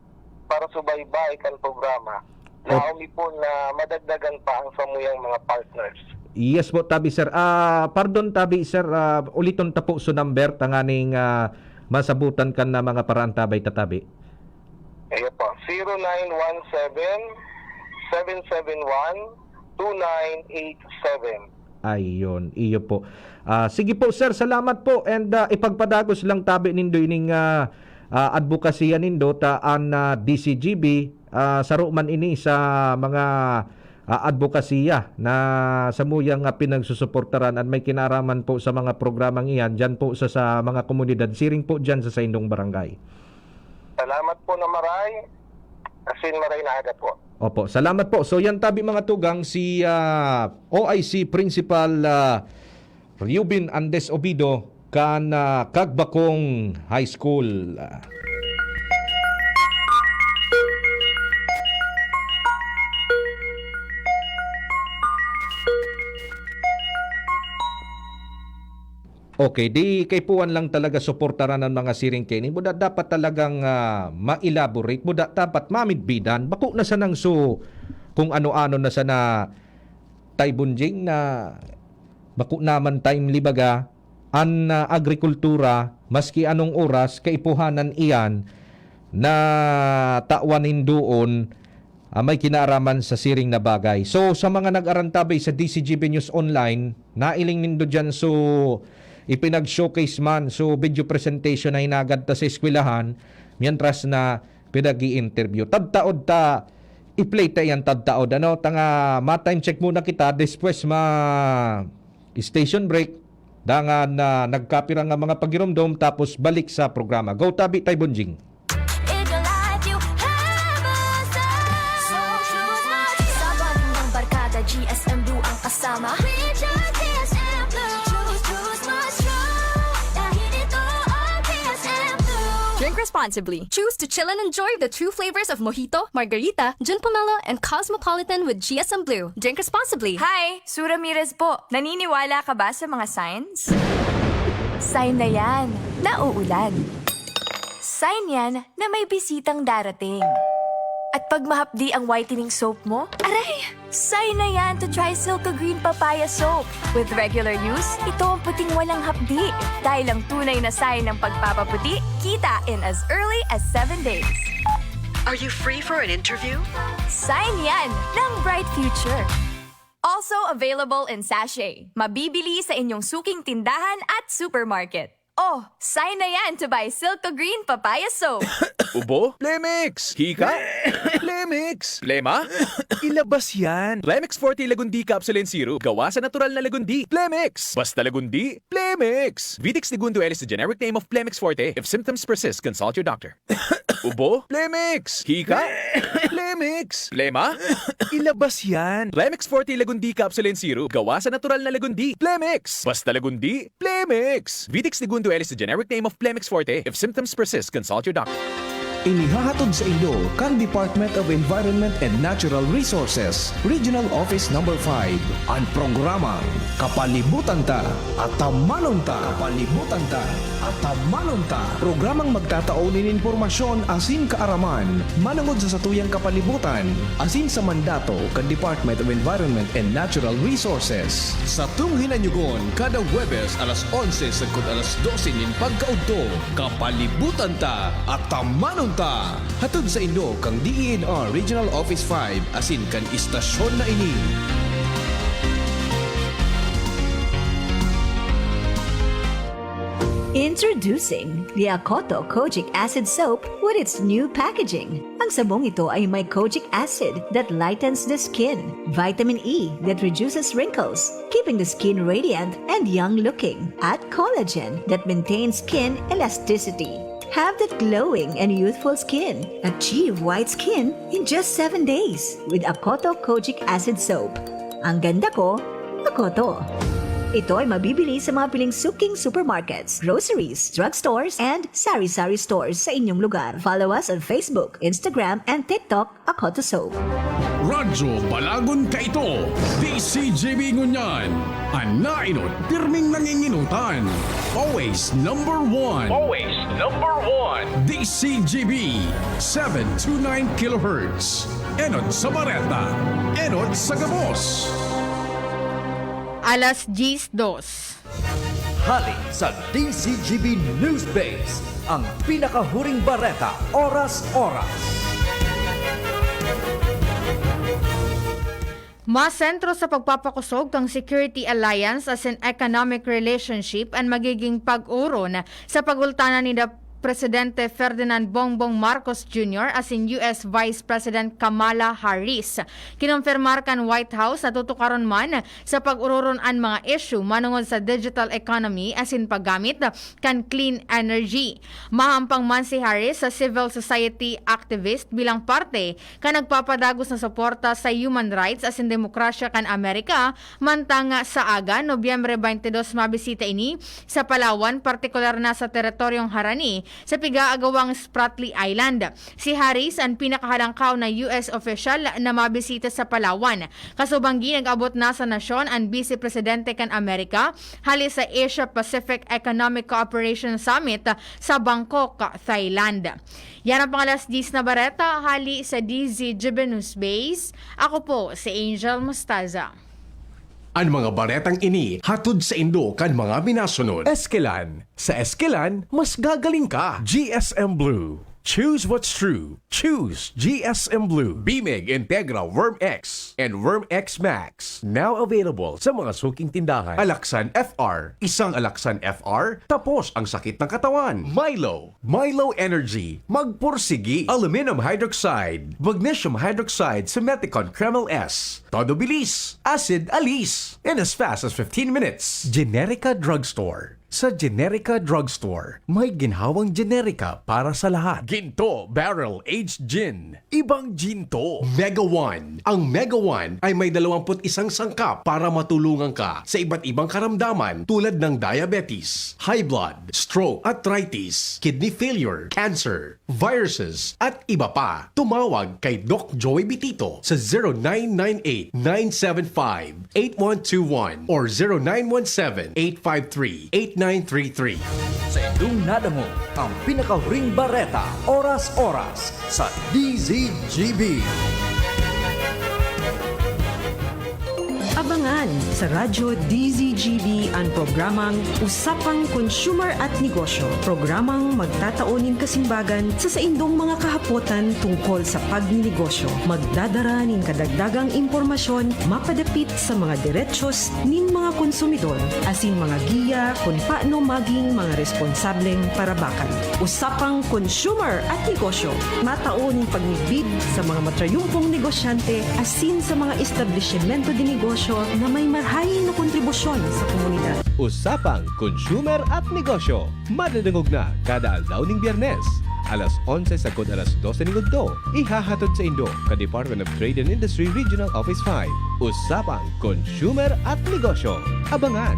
parasubaybay kan programa. Op- Laom mi po na madagdagan pa ang samuyang mga partners. Yes po, tabi, sir. Ah, pardon, tabi, sir. Ah, uliton ta po so number tanganing, ah, masabutan kan na mga paraantabay ta, tabi. Ayan po, zero nine one seven, seven seven one, two nine eight seven. Ayun, iyo po. Ah, sige po, sir, salamat po. And, ah, ipagpadagos lang tabi nindo ining, ah, ah, adbokasiya nindo ta an, ah, D C G B, ah, saro man ini sa mga, ah, adbokasiya na samuyang, ah, pinagsusuportaran an may kinaraman po sa mga programang iyan diyan po sa, sa mga komunidad, siring po diyan sa saindong barangay. Salamat po na maray. Asin maray na aga po. Opo, salamat po. So, yan tabi, mga tugang, si, ah, O I C Principal, ah, Reuben Andes Obido kan, ah, Kagbakong High School. Okay, di kaipuhan lang talaga suportaran ang mga siring kaini. Buda dapat talagang, ah, ma-elaborate. Buda dapat mamidbidan. Bako na sanang so kung ano-ano na sana, Tay Bonjing, na bako naman timely baga an, ah, agrikultura, maski anong oras, kaipuhanan iyan na tawan nin doon ah, may kinaaraman sa siring na bagay. So, sa mga nag-arantabay sa D C G B News Online, nailing nindo diyan, so, ipinag-showcase man, so, video presentation na hinagad ta sa eskwelahan, mientras na pinag-i-interview. Tadtaod ta, i-play ta yan, tadtaod. Ano, tanga, ma-time check muna kita, despues ma-station break, dangan na nagkapira nga mga pagiromdom, tapos balik sa programa. Go, tabi, Tay Bonjing. In your life, you have a son. So choose Max. Sa baling ng barkada, G S M Blue ang kasama. We choose G S M Blue. Choose, choose Max Strong. Dahil ito ang G S M Blue. Drink responsibly. Choose to chill and enjoy the true flavors of mojito, margarita, gin pomelo, and cosmopolitan with G S M Blue. Drink responsibly. Hi! Su Ramirez po. Naniniwala ka ba sa mga signs? Sign na yan. Nauulan. Sign yan na may bisitang darating. At pag mahapdi ang whitening soap mo, aray! Sign na yan to try Silka Green Papaya Soap. With regular use, ito ang puting walang hapdi. Dahil ang tunay na sign ng pagpapaputi, kita in as early as seven days. Are you free for an interview? Sign yan ng bright future. Also available in sachet. Mabibili sa inyong suking tindahan at supermarket. Oh, sign na yan to buy Silka Green Papaya Soap. Ubo? Plemix! Hika? Plemix! Plema? Ilabas yan! Plemix Forte Lagundi Capsule and Syrup. Gawa sa natural na lagundi. Plemix! Basta lagundi, Plemix! Vitex Negundo L is the generic name of Plemix Forte. If symptoms persist, consult your doctor. Ubo? Plemix! Hika? Plemix! Plema? Ilabas yan! Plemix Forte Lagundi Capsule and Syrup. Gawa sa natural na lagundi. Plemix! Basta lagundi, Plemix! Vitex Negundo L is the generic name of Plemix Forte. If symptoms persist, consult your doctor. Inihahatod sa inyo kan Department of Environment and Natural Resources, Regional Office Number five, an programang Kapalibutan Ta, Atamanon Ta. Kapalibutan Ta, Atamanon Ta. Programang magtatao nin impormasyon asin kaaraman manongod sa satuyang kapalibutan asin sa mandato kan Department of Environment and Natural Resources. Satong hinanyugon kada Huwebes alas onse sagkod alas dose nin pagkaudto. Kapalibutan Ta, Atamanon Ta. Hatod sa inyo kan D E N R Regional Office five asin kan istasyon na ini. Introducing the Akoto Kojic Acid Soap with its new packaging. Ang sabong ito ay may kojic acid that lightens the skin, vitamin E that reduces wrinkles, keeping the skin radiant and young looking, at collagen that maintains skin elasticity. Have that glowing and youthful skin. Achieve white skin in just seven days with Akoto Kojic Acid Soap. Ang ganda ko, Akoto. Ito ay mabibili sa mga piling suking supermarkets, groceries, drugstores, and sari-sari stores sa inyong lugar. Follow us on Facebook, Instagram, and TikTok, Akoto Soap. Radyo Balagon kaito, D C G B ngunyan. An nainot, pirming nanginginutan. Always number one. Always number one. D C G B, seven two nine kilohertz. Enot sa bareta, enot sa gabos. Alas diyes dos. Hali sa D C G B News Base, ang pinakahuring bareta, oras-oras. Masentro sa pagpapakosog kan security alliance asin economic relationship an magiging pag-oron sa pagultanan ninda Presidente Ferdinand Bongbong Marcos Junior asin U S Vice President Kamala Harris. Kinompirmar kan White House na tutukaron man sa pag-ororon an mga isyu manongod sa digital economy asin paggamit kan clean energy. Mahampang man si Harris sa civil society activist bilang parte kan nagpapadagos na suporta sa human rights asin demokrasya kan Amerika, mantang sa aga, Nobyembre twenty-two, mabisita ini sa Palawan, partikular na sa teritoryong harani sa pigaagawang Spratly Island. Si Harris an pinakahalangkaw na U S opisyal na mabisita sa Palawan. Kasubanggi, nag-abot na sa nasyon an Bise Presidente kan Amerika hali sa Asia-Pacific Economic Cooperation Summit sa Bangkok, Thailand. Yan ang pang-alas diyes na bareta hali sa D Z G B News Base. Ako po si Angel Mostaza. An mga baretang ini hatod saindo kan mga minasunod. Eskelan. Sa Eskelan, mas gagaling ka. G S M Blue. Choose what's true. Choose G S M Blue. Bimig Integra Worm X and Worm X Max. Now available sa mga suking tindahan. Alaxan F R. Isang Alaxan F R, tapos ang sakit ng katawan. Milo. Milo Energy. Magpursigi. Aluminum hydroxide. Magnesium hydroxide. Simethicone Kremel S. Todo bilis. Acid alis. In as fast as fifteen minutes. Generica Drugstore. Sa Generica Drugstore, may ginhawang Generica para sa lahat. Ginto Barrel Aged Gin. Ibang Ginto. Mega One. Ang Mega One ay may dalawampu't isang sangkap para matulungan ka sa iba't ibang karamdaman tulad ng diabetes, high blood, stroke, arthritis, kidney failure, cancer, viruses, at iba pa. Tumawag kay Doc Joey Bitito sa zero nine nine eight, nine seven five, eight one two one or zero nine one seven, eight five three, eight nine three three. Sa indong nadangog ang pinakahuring bareta, oras-oras, sa D Z G B. Abangan sa Radyo D Z G B an programang Usapang Consumer at Negosyo, programang magtatao nin kasimbagan sa saindong mga kahapotan tungkol sa pagninegosyo. Magdadara nin kadagdagang impormasyon mapadapit sa mga derechos nin mga konsumidor, asin mga giya kun paano maging mga responsableng parabakan. Usapang Consumer at Negosyo, matao nin pagmidbid sa mga matrayumpong negosyante asin sa mga establisimento de negosyo na may marahay na kontribusyon sa komunidad. Usapang Consumer at Negosyo, madadangog na kada aldaw ning Biyernes, alas onse sagkod alas dose ning udto. Ihahatod saindo kan Department of Trade and Industry Regional Office five. Usapang Consumer at Negosyo. Abangan!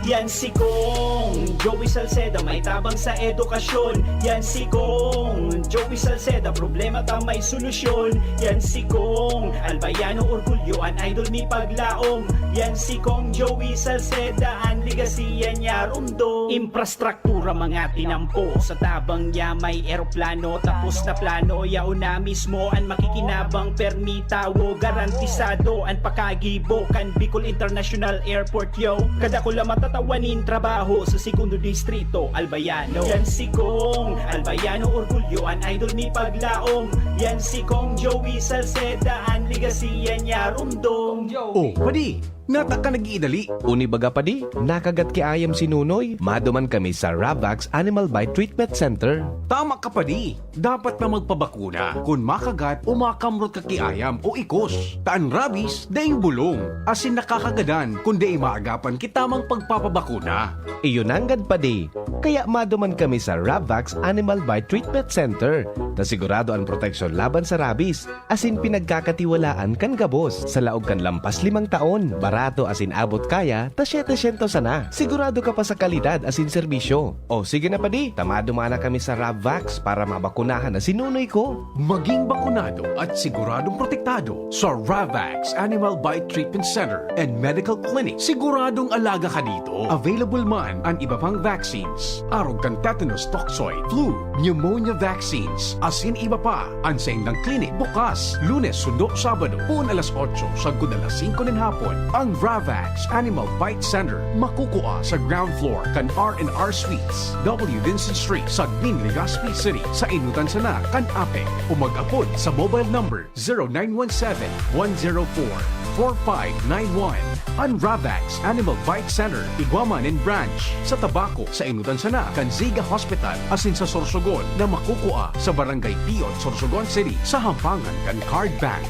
Yan si Kong Joey Salceda, may tabang sa edukasyon. Yan si Kong Joey Salceda, problema ta may solusyon. Yan si Kong Albayano, orgulyo an idol mi paglaom. Yan si Kong Joey Salceda, an legasiya niya rumdom. Infrastruktura mga tinampo, sa tabang niya may eroplano. Tapos na plano, yaon na mismo an makikinabang, permi tawo, garantisado an pakagibo kan Bicol International Airport, yo. Kadakula matatawa nin trabaho sa segundo distrito, Albayano. Yan si Kong Albayano, orgulyo an idol mi paglaom. Yan si Kong Joey Salceda, an legasiya niya rumdom. Oh, padi, nata ka nag-iidali. Uni baga padi, nakagat ki ayam si Nunoy, maduman kami sa Ravax Animal Bite Treatment Center. Tama ka padi, dapat na magpabakuna kun makagat o makamrot ka ki ayam o ikos. Ta an rabies, daing bulong, asin nakakagadan kun dai maagapan ki tamang pagpapabakuna. Iyo nanggad padi, kaya maduman kami sa Ravax Animal Bite Treatment Center, ta sigurado an proteksyon laban sa rabies, asin pinagkakatiwalaan kan gabos. Sa laog kan lampas limang taon, barato asin abot kaya ta setecientos sana. Sigurado ka pa sa kalidad asin serbisyo. O sige na padi, ta maduman na kami sa Rabvax para mabakunahan na si Nunoy ko. Maging bakunado at siguradong protektado sa Ravax Animal Bite Treatment Center and Medical Clinic. Siguradong alaga ka dito. Available man an iba pang vaccines, arog kan tetanus toxoid, flu, pneumonia vaccines, asin iba pa. An saindang klinik bukas Lunes sundo Sabado, poon alas otso sagkod alas singko nin hapon. Ang Ravax Animal Bite Center makukua sa ground floor kan R and R Suites, W Vincent Street, Sagmin, Legazpi City, sa Inutan sana kan APEC, o mag-apod sa mobile number zero nine one seven, one zero four, four five nine one. An Ravax Animal Bite Center, igwa man nin branch sa Tabaco, sa Inutan sana kan Ziga Hospital, asin sa Sorsogon na makukua sa Barangay Piot, Sorsogon City, sa Hampangan kan Card Bank.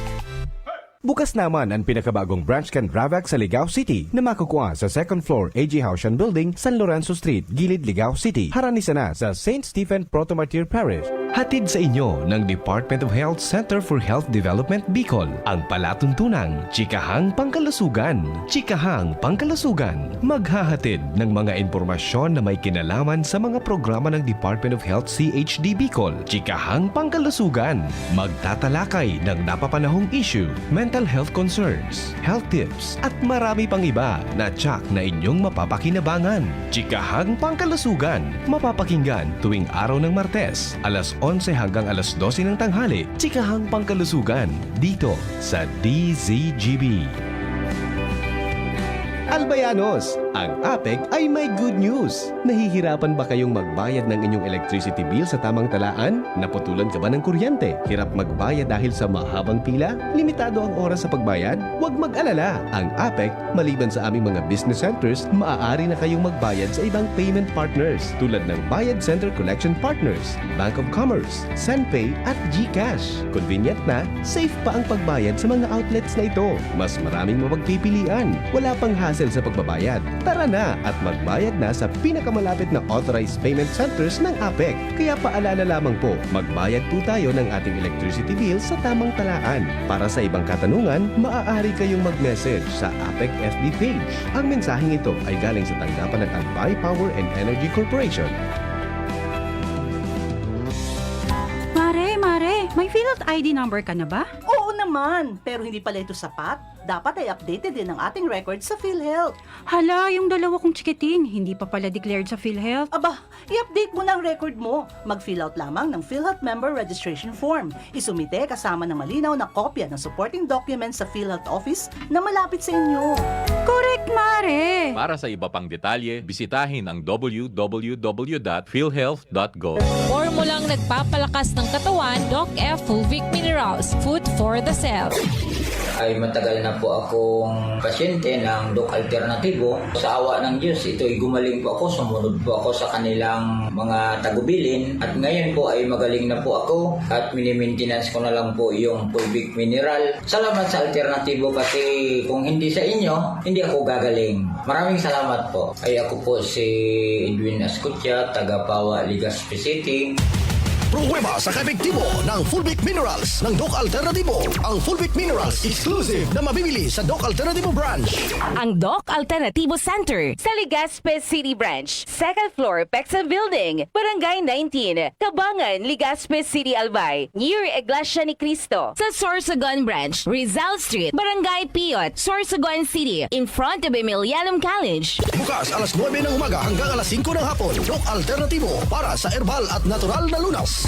Bukas naman an pinakabagong branch kan Ravax sa Ligao City na makukua sa second floor A J Haushan Building, San Lorenzo Street, Gilid, Ligao City. Harani sana sa Saint Stephen Proto-Martyr Parish. Hatid sa inyo ng Department of Health Center for Health Development Bicol, ang palatuntunang Chikahang Pangkalusugan. Chikahang Pangkalusugan, maghahatid ng mga impormasyon na may kinalaman sa mga programa ng Department of Health C H D Bicol. Chikahang Pangkalusugan, magtatalakay ng napapanahong issue, mental health concerns, health tips, at marami pang iba na tiyak na inyong mapapakinabangan. Chikahang Pangkalusugan, mapapakinggan tuwing araw ng Martes, alas onse hanggang alas dose ng tanghali. Chikahang Pangkalusugan, dito sa D Z G B. Albayanos, ang APEC ay may good news! Nahihirapan ba kayong magbayad ng inyong electricity bill sa tamang talaan? Naputulan ka ba ng kuryente? Hirap magbayad dahil sa mahabang pila? Limitado ang oras sa pagbayad? Huwag mag-alala! Ang APEC, maliban sa aming mga business centers, maaari na kayong magbayad sa ibang payment partners tulad ng Bayad Center Collection Partners, Bank of Commerce, Senpay at GCash. Convenient na, safe pa ang pagbayad sa mga outlets na ito. Mas maraming mapagpipilian. Wala pang hassle sa pagbabayad. Tara na at magbayad na sa pinakamalapit na authorized payment centers ng APEC. Kaya paalala lamang po, magbayad po tayo ng ating electricity bill sa tamang talaan. Para sa ibang katanungan, maaari kayong mag-message sa APEC F B page. Ang mensaheng ito ay galing sa tanggapan ng Albay Power and Energy Corporation. Mare, Mare, may PhilHealth I D number ka na ba? Oo naman, pero hindi pala ito sapat. Dapat ay updated din ang ating record sa PhilHealth. Hala, yung dalawa kong chikiting, hindi pa pala declared sa PhilHealth. Aba, i-update mo na ang record mo. Mag-fill out lamang ng PhilHealth Member Registration Form. Isumite kasama ng malinaw na kopya ng supporting documents sa PhilHealth Office na malapit sa inyo. Correct, Mare! Para sa iba pang detalye, bisitahin ang w w w dot philhealth dot gov. Formulang nagpapalakas ng katawan, Doc F Fulvic Minerals, Food for the Cell. Ay matagal na po akong pasyente ng Doc Alternatibo. Sa awa ng Diyos, ito'y gumaling po ako. Sumunod po ako sa kanilang mga tagubilin. At ngayon po ay magaling na po ako. At minimintenance ko na lang po yung fulvic mineral. Salamat sa Alternatibo kasi kung hindi sa inyo, hindi ako gagaling. Maraming salamat po. Ay ako po si Edwin Ascutia, taga Pawa, Legazpi City. Pruweba sa kaepektibo ng Fulvic Minerals ng Doc Alternatibo. Ang Fulvic Minerals exclusive na mabibili sa Doc Alternatibo Branch. Ang Doc Alternativo Center sa Legazpi City Branch, second floor, Pexan Building, Barangay nineteen, Kabangan, Legazpi City, Albay, near Iglesia ni Cristo. Sa Sorsogon Branch, Rizal Street, Barangay Piot, Sorsogon City, in front of Emilianum College. Bukas alas nuebe ng umaga hanggang alas singko ng hapon. Doc Alternatibo para sa herbal at natural na lunas.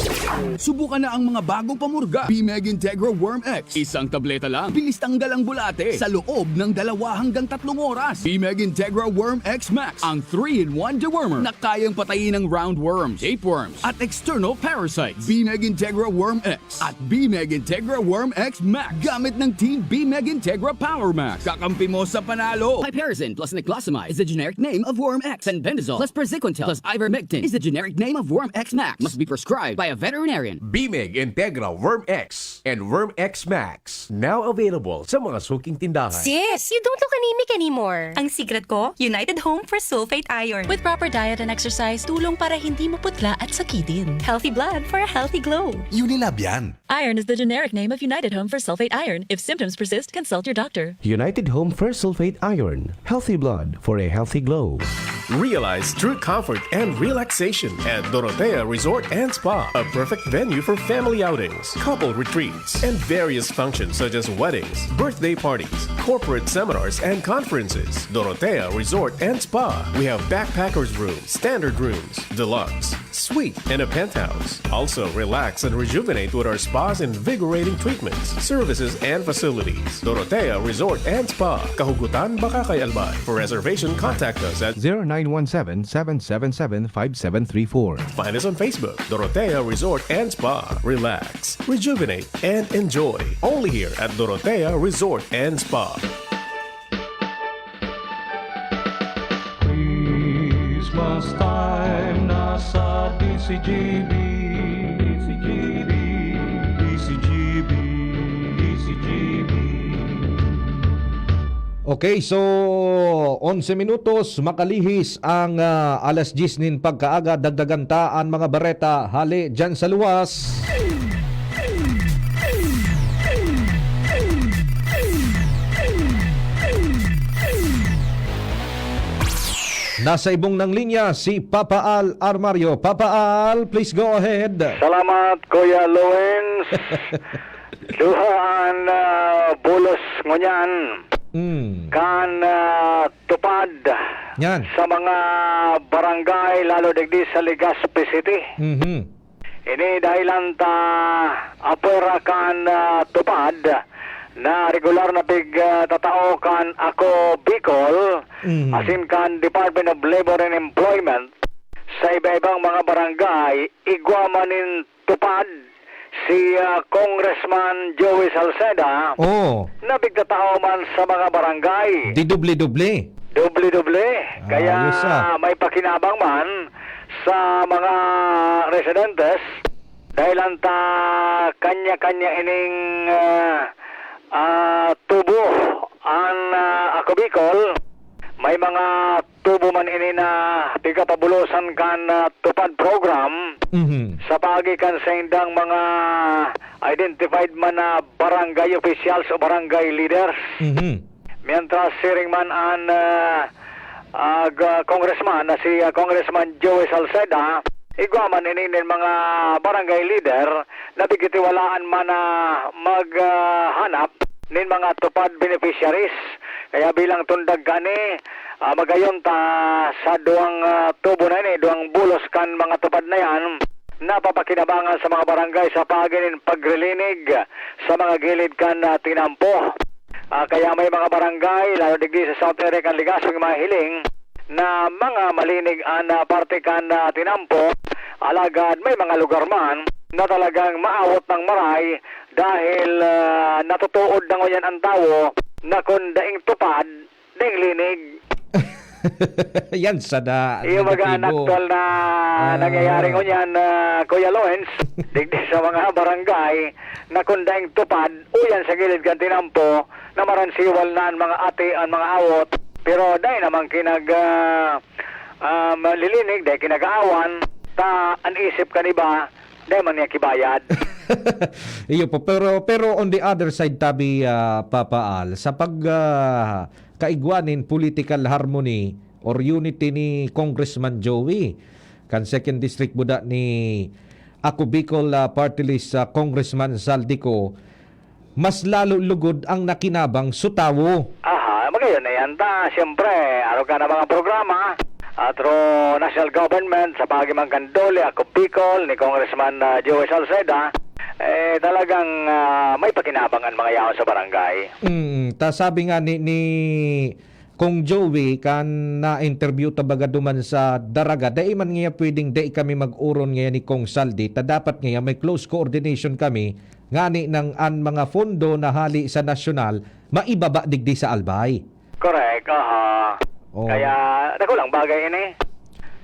Subukan na ang mga bagong pamurga. Bimeg Integra Worm X. Isang tableta lang. Bilis tanggal ang bulate sa loob ng dalawa hanggang tatlong oras. Bimeg Integra Worm X Max, ang three-in-one dewormer na kayang patayin ang roundworms, tapeworms, at external parasites. Bimeg Integra Worm X at Bimeg Integra Worm X Max gamit ng Team Bimeg Integra Power Max. Kakampi mo sa panalo. Piperazine plus niclosamide is the generic name of Worm X, and bendazole plus praziquantel plus ivermectin is the generic name of Worm X Max. Must be prescribed by a veterinarian. Bimeg Integra Worm X and Worm X Max, now available sa mga suking tindahan. Sis, you don't look anemic anymore. Ang secret ko, United Home for Sulfate Iron. With proper diet and exercise, tulong para hindi maputla at sakitin. Healthy blood for a healthy glow. Unilab yan. Iron is the generic name of United Home for Sulfate Iron. If symptoms persist, consult your doctor. United Home Fersulfate Iron. Healthy blood for a healthy glow. Realize true comfort and relaxation at Dorotea Resort and Spa, a perfect venue for family outings, couple retreats, and various functions such as weddings, birthday parties, corporate seminars, and conferences. Dorotea Resort and Spa. We have backpackers room, standard rooms, deluxe, suite, and a penthouse. Also, relax and rejuvenate with our spa's invigorating treatments, services, and facilities. Dorotea Resort and Spa, Kahugutan, Bacacay, Albay. For reservation, contact us at zero nine one seven, seven seven seven, five seven three four. Find us on Facebook, Dorotea Resort and Spa. Relax, rejuvenate, and enjoy. Only here at Dorotea Resort and Spa. Christmas time na sa D C G B. D C G B, D C G B, D C G B. Okay, so onse minutos makalihis ang ah, alas diyes nin pagkaaga. Dagdagan ta an mga bareta hale diyan sa luwas. Nasa ibong ng linya si Papa Al Armario. Papa Al, please go ahead. Salamat, Kuya Lawrence. Duha an ah, bulos ngunyan Mm. kan ah, tupad Yan. sa mga barangay, lalo digdi sa Legazpi City. Mhm. Ini dahilan ta apwera kan ah, tupad na regular na pig ah, tatao kan Ako Bicol, Mhm. asin kan Department of Labor and Employment sa iba-ibang mga barangay, igwa man nin tupad si ah, Congressman Joey Salceda Oh, na pigtatao man sa mga barangay. di doble-doble. Doble-doble. Kaya Ayos, ah. may pakinabang man sa mga residentes dahil anta kanya-kanya ining ah, ah, tubo an ah, Ako Bicol. May mga tubo man ini na pigapabulosan kan ah, tupad program Mhm. sa paagi kan saindang mga identified man na barangay officials o barangay leaders. Mhm. Mientras siring man an ah, ah, g- congressman na si ah, Congressman Joey Salceda, igwa man ini nin mga barangay leader na pigkatiwalaan man na maghanap nin mga tupad beneficiaries. Kaya bilang tundag kani, ah, magayon ta sa duwang ah, tubo na ini, duwang bulos kan mga tupad na yan, napapakinabangan sa mga barangay sa paagi nin pagrilinig sa mga gilid kan ah, tinampo. Ah, kaya may mga barangay, lalo digdi sa South Area kan Legazpi, mahiling na mga malinig an ah, parte kan ah, tinampo, alagad may mga lugar man na talagang maawot ng maray dahil, ah, natutuod na ngunyan ang tawo na kung daing tupad, daing linig. Yan sana ang Iyo baga ang negatibo. Aktual na Ah. nangyayari ngunyan, ah, Kuya Lorenz, digdi sa mga barangay na kung daing tupad, uyan sa gilid kan tinampo, na maransiwal na ang mga ati, ang mga awot. Pero dai naman kinag, ah, ah, malilinig, dai kinag-aawan, ta an isip kan iba, dai man niya kibayad. Iyo po, pero, pero on the other side, tabi, ah, Papa Al, sa pag, ah, kaigwa nin political harmony or unity ni Congressman Joey, kan Second District buda ni Ako Bicol, ah, Party List, ah, Congressman Zaldy Co, mas lalo lugod ang nakinabang su tawo. Aha, magayon na yan ta. Siyempre, araw ka na mga programa, ah, through national government, sa paagi man kan DOLE, Ako Bicol, ni Congressman, ah, Joey Salceda, eh, talagang, ah, may pakinabang ang mga yaon sa barangay. Mm, ta sabi nga ni, ni Kong Joey, kan na-interview ta baga duman sa Daraga, dai man ngaya pwedeng dai kami mag-oron ngaya ni Kong Zaldy, ta dapat ngaya may close coordination kami, ngani nang an mga pondo na hali sa nasyonal, maibaba digdi sa Albay. Correct, aha. Oh. Kaya, dakulang bagay ini.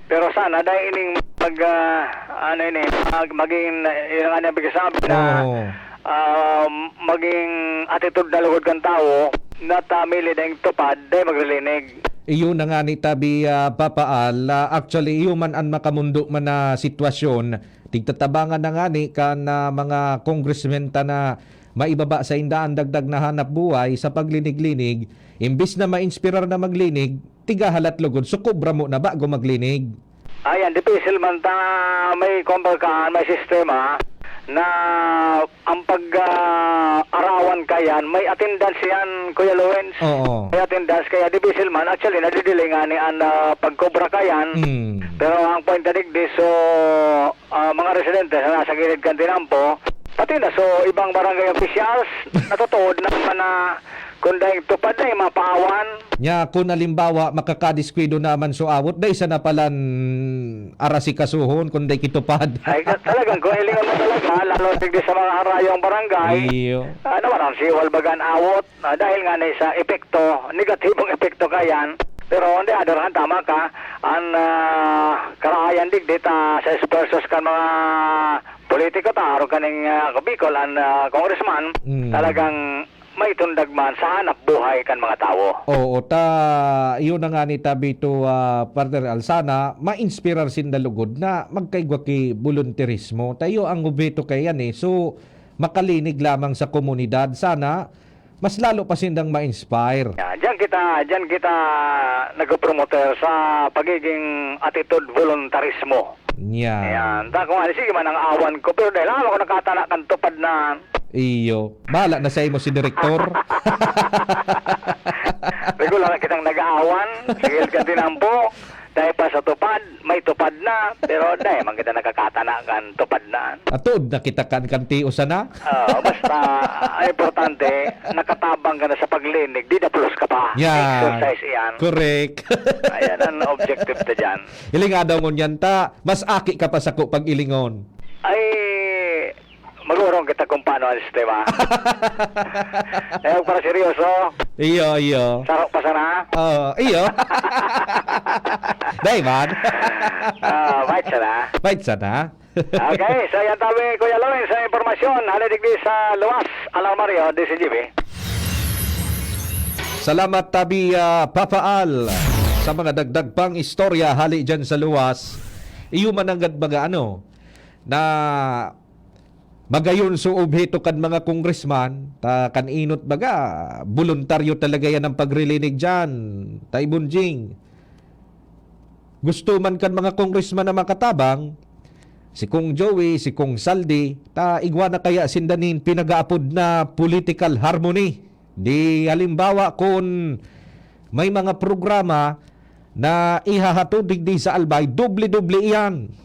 Pero sana, dahil ining mag, ah, ano ini, mag, maging, yun ang ano, ibig sabihin na, Oh. um, maging attitude na lugod kan tawo, na tamili na yung tupad, dahil maglilinig. Iyo na nga ni tabi, ah, Papa Al. Ah, actually, iyo man an makamundo man na sitwasyon. Tigtatabangan na nga ni kan, ah, mga congressmen ta na maibaba sa inda an dagdag na hanap buhay sa paglinig-linig. Imbis na ma-inspirar na maglinig, tigahalat lugod, so kobra mo na bago maglinig. Ayan, dipisil man ta may kumbaga, may sistema na ang pag, ah, arawan kayan, may attendance yan, Kuya Lawrence. Oo. May attendance, kaya dipisil man. Actually, nadidelay nga ni ang, ah, pagkobra kayan. Mm. Pero ang point na digdi, so, ah, mga residente na nasa gilid kan tinampo, pati na, so, ibang barangay officials, natutuod naman na kung dahil tupad na yung mga paawan. Nya, kung halimbawa, makakadiskwido naman so awot, dai sana palan arasikasuhon kung dai kitupad. Ay, ka- talagang kung hilingon mo talaga, lalo digdi sa mga harayong barangay, Iyo. ah, naman ang siwal bagan awot, ah, dahil nga na sa epekto, negatibong epekto kayan. Pero on the other hand, tama ka, ang, ah, karahayan digdi ta sa sponsors kan mga politiko ta, araw kaning, ah, Bicol, ang, ah, congressman, Mm. talagang may tundag man sa hanap buhay kan mga tawo. Oo, ta, iyo na nga ni tabi to, ah, Partner Al, sana ma-inspirar sinda lugod na magkaigwa ki bolunterismo. Ta iyo ang obheto kay yan eh. So, makalinig lamang sa komunidad. Sana, mas lalo pa sindang ma-inspire. Ya, diyan kita, diyan kita nagpopromoter sa pagiging attitude voluntarismo. Nya. Ayan. Ta, kung ano, sige man ang awan ko, pero dahil ako nakatana kan tupad na. Iyo. Bahala na sa imo si direktor. Regular na kitang nag-aawan, sige ka tinampo, dahil pa sa tupad, may tupad na, pero dahil man kita nakakatana kan tupad na. Atuod na kita kan kanti usa na. Ah, basta, ang importante, nakatabang ka na sa paglinig, di daplos ka pa. Yan. Exercise iyan. Correct. Ayan ang objective ta dyan. Iling adaw ngunyan ta, mas aki ka pa sako pag-ilingon. Ay, magurong kita kung paano ang sistema. Kaya para seryoso, Iyo, iyo. sarok pa sana. Oh, iyo. Dai man. Ah, bait sana. Bait sana. Okay, so yan tabi, Kuya Loren, sa impormasyon. Hali digdi sa Luwas, Alarmario, D C G B. Salamat tabi, ah, Papa Al, sa mga dagdag pang istorya hali dyan sa Luwas. Iyo man nanggad mga ano, na magayon so obheto kan mga congressman, ta kan inot baga, boluntaryo talaga yan ang pagrilinig dyan, Tay Bunjing. Gusto man kan mga congressman na makatabang, si Kong Joey, si Kong Saldi, ta igwa na kaya sinda nin pinag-aapod na political harmony. Di halimbawa, kun may mga programa na ihahatod digdi sa Albay, doble-doble iyan.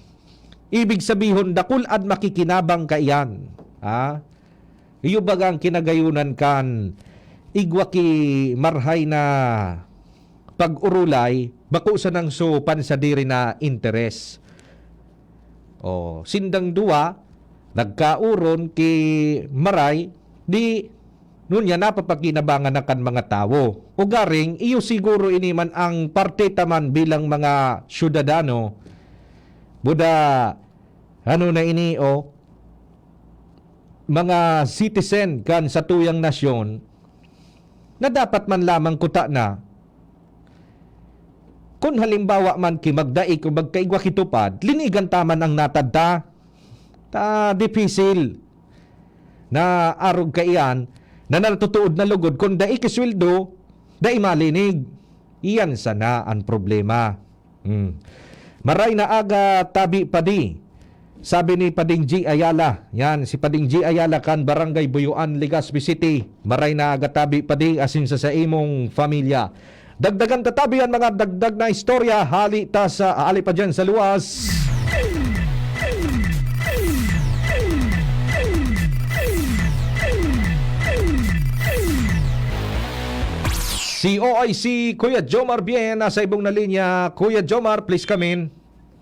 Ibig sabihon, dakul an makikinabang kaiyan. Ha? Iyo baga ang kinagayunan kan igwa ki marhay na pag-urulay, bako sanang so pansadiri na interes. Oh, sindang duwa, nagkaoron ki Maray, di ngunyan napapakinabangan na kan mga tawo. Ugaring, iyo siguro ini man ang parte ta man bilang mga syudadano, buda, ano na ini, o, mga citizen kan satuyang nasyon, na dapat man lamang kuta na, kun halimbawa man ki magdaig o magkaigwa kitupad, linigan ta man ang natad ta. Ta dipisil na arog kaiyan na natutuod na lugod kun dai ki sweldo, dai malinig. Iyan sana an problema. Hmm. Maray na aga, tabi padi. Sabi ni Pading G Ayala. Yan, si Pading G Ayala kan Barangay Buyuan, Legazpi City. Maray na aga, tabi padi, asin sa, sa imong pamilya. Dagdagan ta tabi an mga dagdag na istorya. Hali ta sa, hali pa dyan sa luwas. Si O I C, Kuya Jomar Bien, nasa ibong na linya. Kuya Jomar, please come in.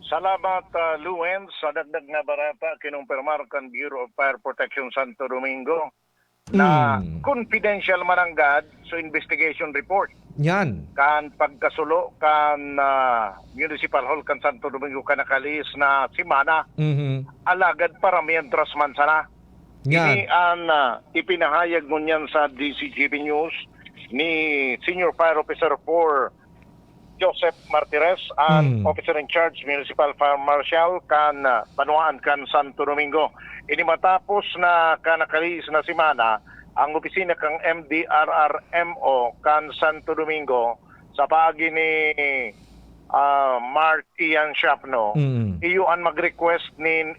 Salamat, ah, Luen. Sa dagdag nga bareta, kinumpirmar kan Bureau of Fire Protection Santo Domingo na Hmm. confidential man nanggad sa investigation report Yan. kan pagkasulo kan, ah, Municipal Hall kan Santo Domingo kan nakalihis na semana. Mhm. Alagad para mientras man sana. Yan. Ini an, ah, ipinahayag ngunyan sa D C G B News ni Senior Fire Officer four Joseph Martires, an Hmm. Officer in Charge Municipal Fire Marshal kan, ah, banwaan kan Santo Domingo. Ini matapos na kan nakalihis na semana, ang opisina kan M D R R M O kan Santo Domingo sa paagi ni, ah, Mark Ian Shapno, Mm. iyo an mag-request nin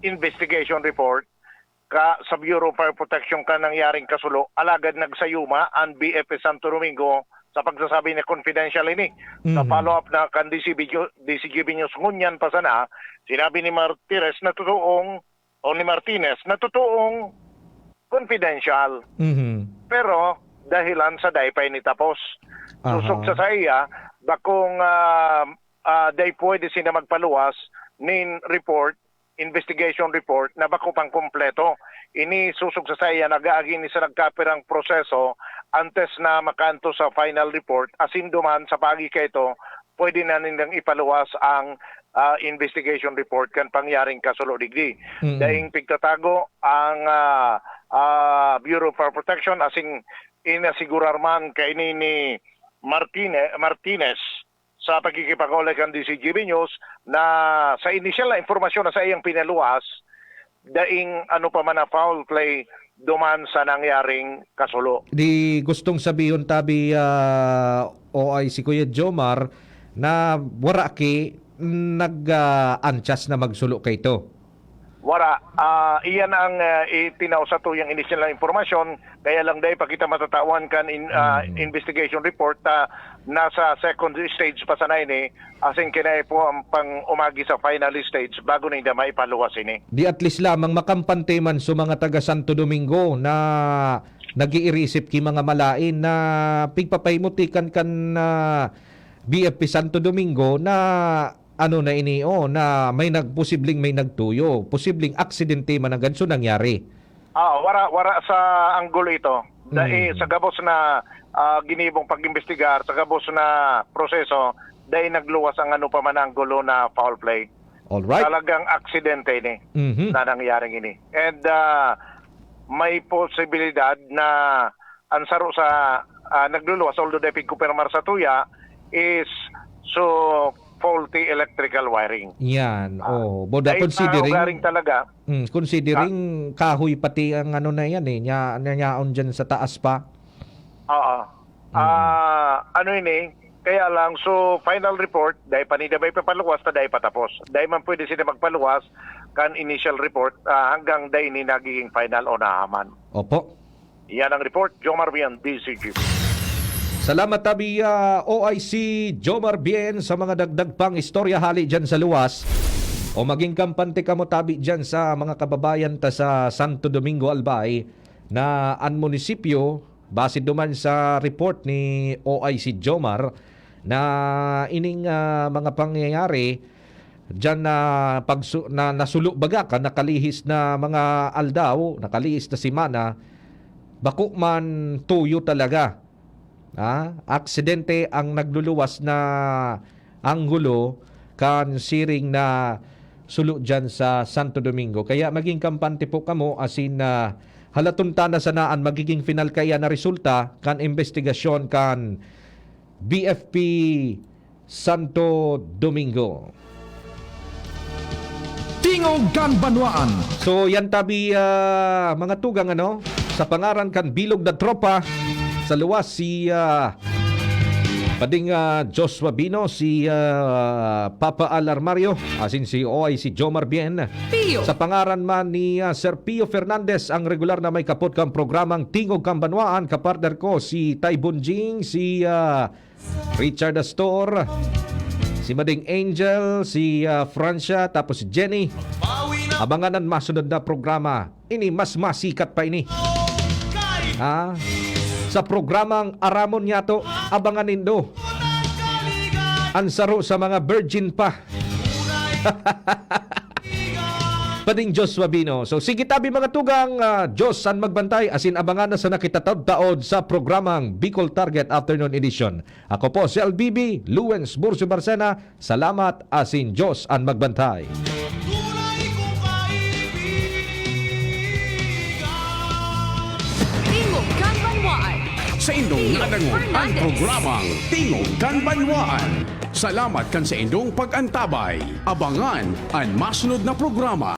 investigation report ka, sa Bureau of Fire Protection kan nangyaring kasulo, alagad nagsayuma an B F P Santo Domingo sa pagsasabi na confidential ini. Sa Mhm. follow-up na kan D C B, D C G B News ngunyan pa sana, sinabi ni Martires na totoong, o ni Martinez, na totoong confidential. Mhm. Pero dahilan sa dai pa ini tapos. Susog Aha. sa saiya, bakong, ah, ah, dai pwede sina magpaluwas nin report, investigation report na bako pang kompleto. Ini susog sa saiya, nag-aagi ini sa nagkapirang proseso antes na makaantos sa final report. Asin duman sa paagi kaito, pwede na nindang ipaluwas ang, ah, investigation report kan pangyaring kasulo digdi. Mm. Daing pigtatago ang, ah, ah, Bureau of Fire Protection, asin inasigurar man kaini ni Martine-, Martinez sa pakikipag-olay kan D C G B News na sa inisyal na impormasyon na saiyang pinaluwas, daing ano pa man na foul play duman sa nangyaring kasulo. Di gustong sabihon tabi, ah, O I C Kuya Jomar, na wara ki nag, ah, anchas na magsulo kaito. Wara. Ah, iyan ang, ah, itinao sa tuyang inisyal na impormasyon, kaya lang dai pa kita matatawan kan in-, ah, Hmm. investigation report, ah, nasa second stage pa sana ini, asin kinaipo ang pang-umagi sa final stage bago ninda maipaluwas ini. Di at least lamang makampante man sa mga taga Santo Domingo na nag-iirisip ki mga malain na pigpapahimutikan kan, ah, B F P Santo Domingo na ano na ini, oh, na may nag-, posibleng may nagtuyo, posibleng aksidente man ang ganso nangyari. Ah, wara, wara sa anggulo ito. Dai, Mm. sa gabos na, ah, ginibong pag-imbestigar, sa gabos na proseso, dai nagluwas ang ano pa man anggulo na foul play. Alright. Talagang aksidente ini Mhm. na nangyaring ini. And, ah, may posibilidad na ang saro sa, ah, nagluluwas, although dai pigkumpirmar sa tuya, is so faulty electrical wiring. Yan, Ah, oh. Boda, dahil sa considering, ugaring talaga. Mm, considering Ah. kahoy pati ang ano na yan eh, nya-, nanyaon dyan sa taas pa. Oo. Mm. Ah, ano ini? Kaya lang, so, final report, dai pa ninda maipapaluwas ta dai pa tapos. Dai man pwede sila magpaluwas kan initial report, ah, hanggang dai ini nagiging final o nahaman. Opo. Yan ang report, Jomar Bien, D C G. Salamat tabi, ah, O I C Jomar Bien, sa mga dagdag pang istorya hali dyan sa luwas. O maging kampante kamo tabi dyan sa mga kababayan ta sa Santo Domingo, Albay, na an munisipyo, base duman sa report ni O I C Jomar, na ining, ah, mga pangyayari diyan na pagsu-, na nasulo baga kan nakalihis na mga aldaw, nakalihis na semana, bako man tuyo talaga. Ah, aksidente ang nagluluwas na anggulo kan siring na sulo diyan sa Santo Domingo. Kaya maging kampante po kamo, asin, ah, halaton ta na sana an magiging final kaiyan na resulta kan imbestigasyon kan B F P Santo Domingo. Tingog kan Banwaan. So, yan tabi, ah, mga tugang, ano? Sa pangaran kan bilog na tropa, sa luwas si, ah, Pading, ah, Joshua Bino, si, ah, Papa Al Armario, asin si O I C Jomar Bien. Pio. Sa pangaran man ni, ah, Sir Pio Fernandez, ang regular na may kapot kan programang Tingog kan Banwaan, kapartner ko si Tay Bonjing, si, ah, Richard Astor, si Mading Angel, si, ah, Francia, tapos si Jenny. Abangan an masunod na programa. Ini mas masikat pa ini. Ha? Sa programang Aramon Niyato, abangan nindo. An saro sa mga virgin pa. Pading Joshua Bino. So, sige tabi mga tugang, ah, Diyos an magbantay, asin abangan na sana kita taod-taod sa programang Bicol Target Afternoon Edition. Ako po si L B B, Luwens Burcio Barcena. Salamat, asin Diyos an magbantay. Tingog kan Banwaan. Sa indong Pio nadangog ang Fernandez. Programang Tingog kan Banwaan. Salamat kan sa indong pag-antabay. Abangan an masunod na programa.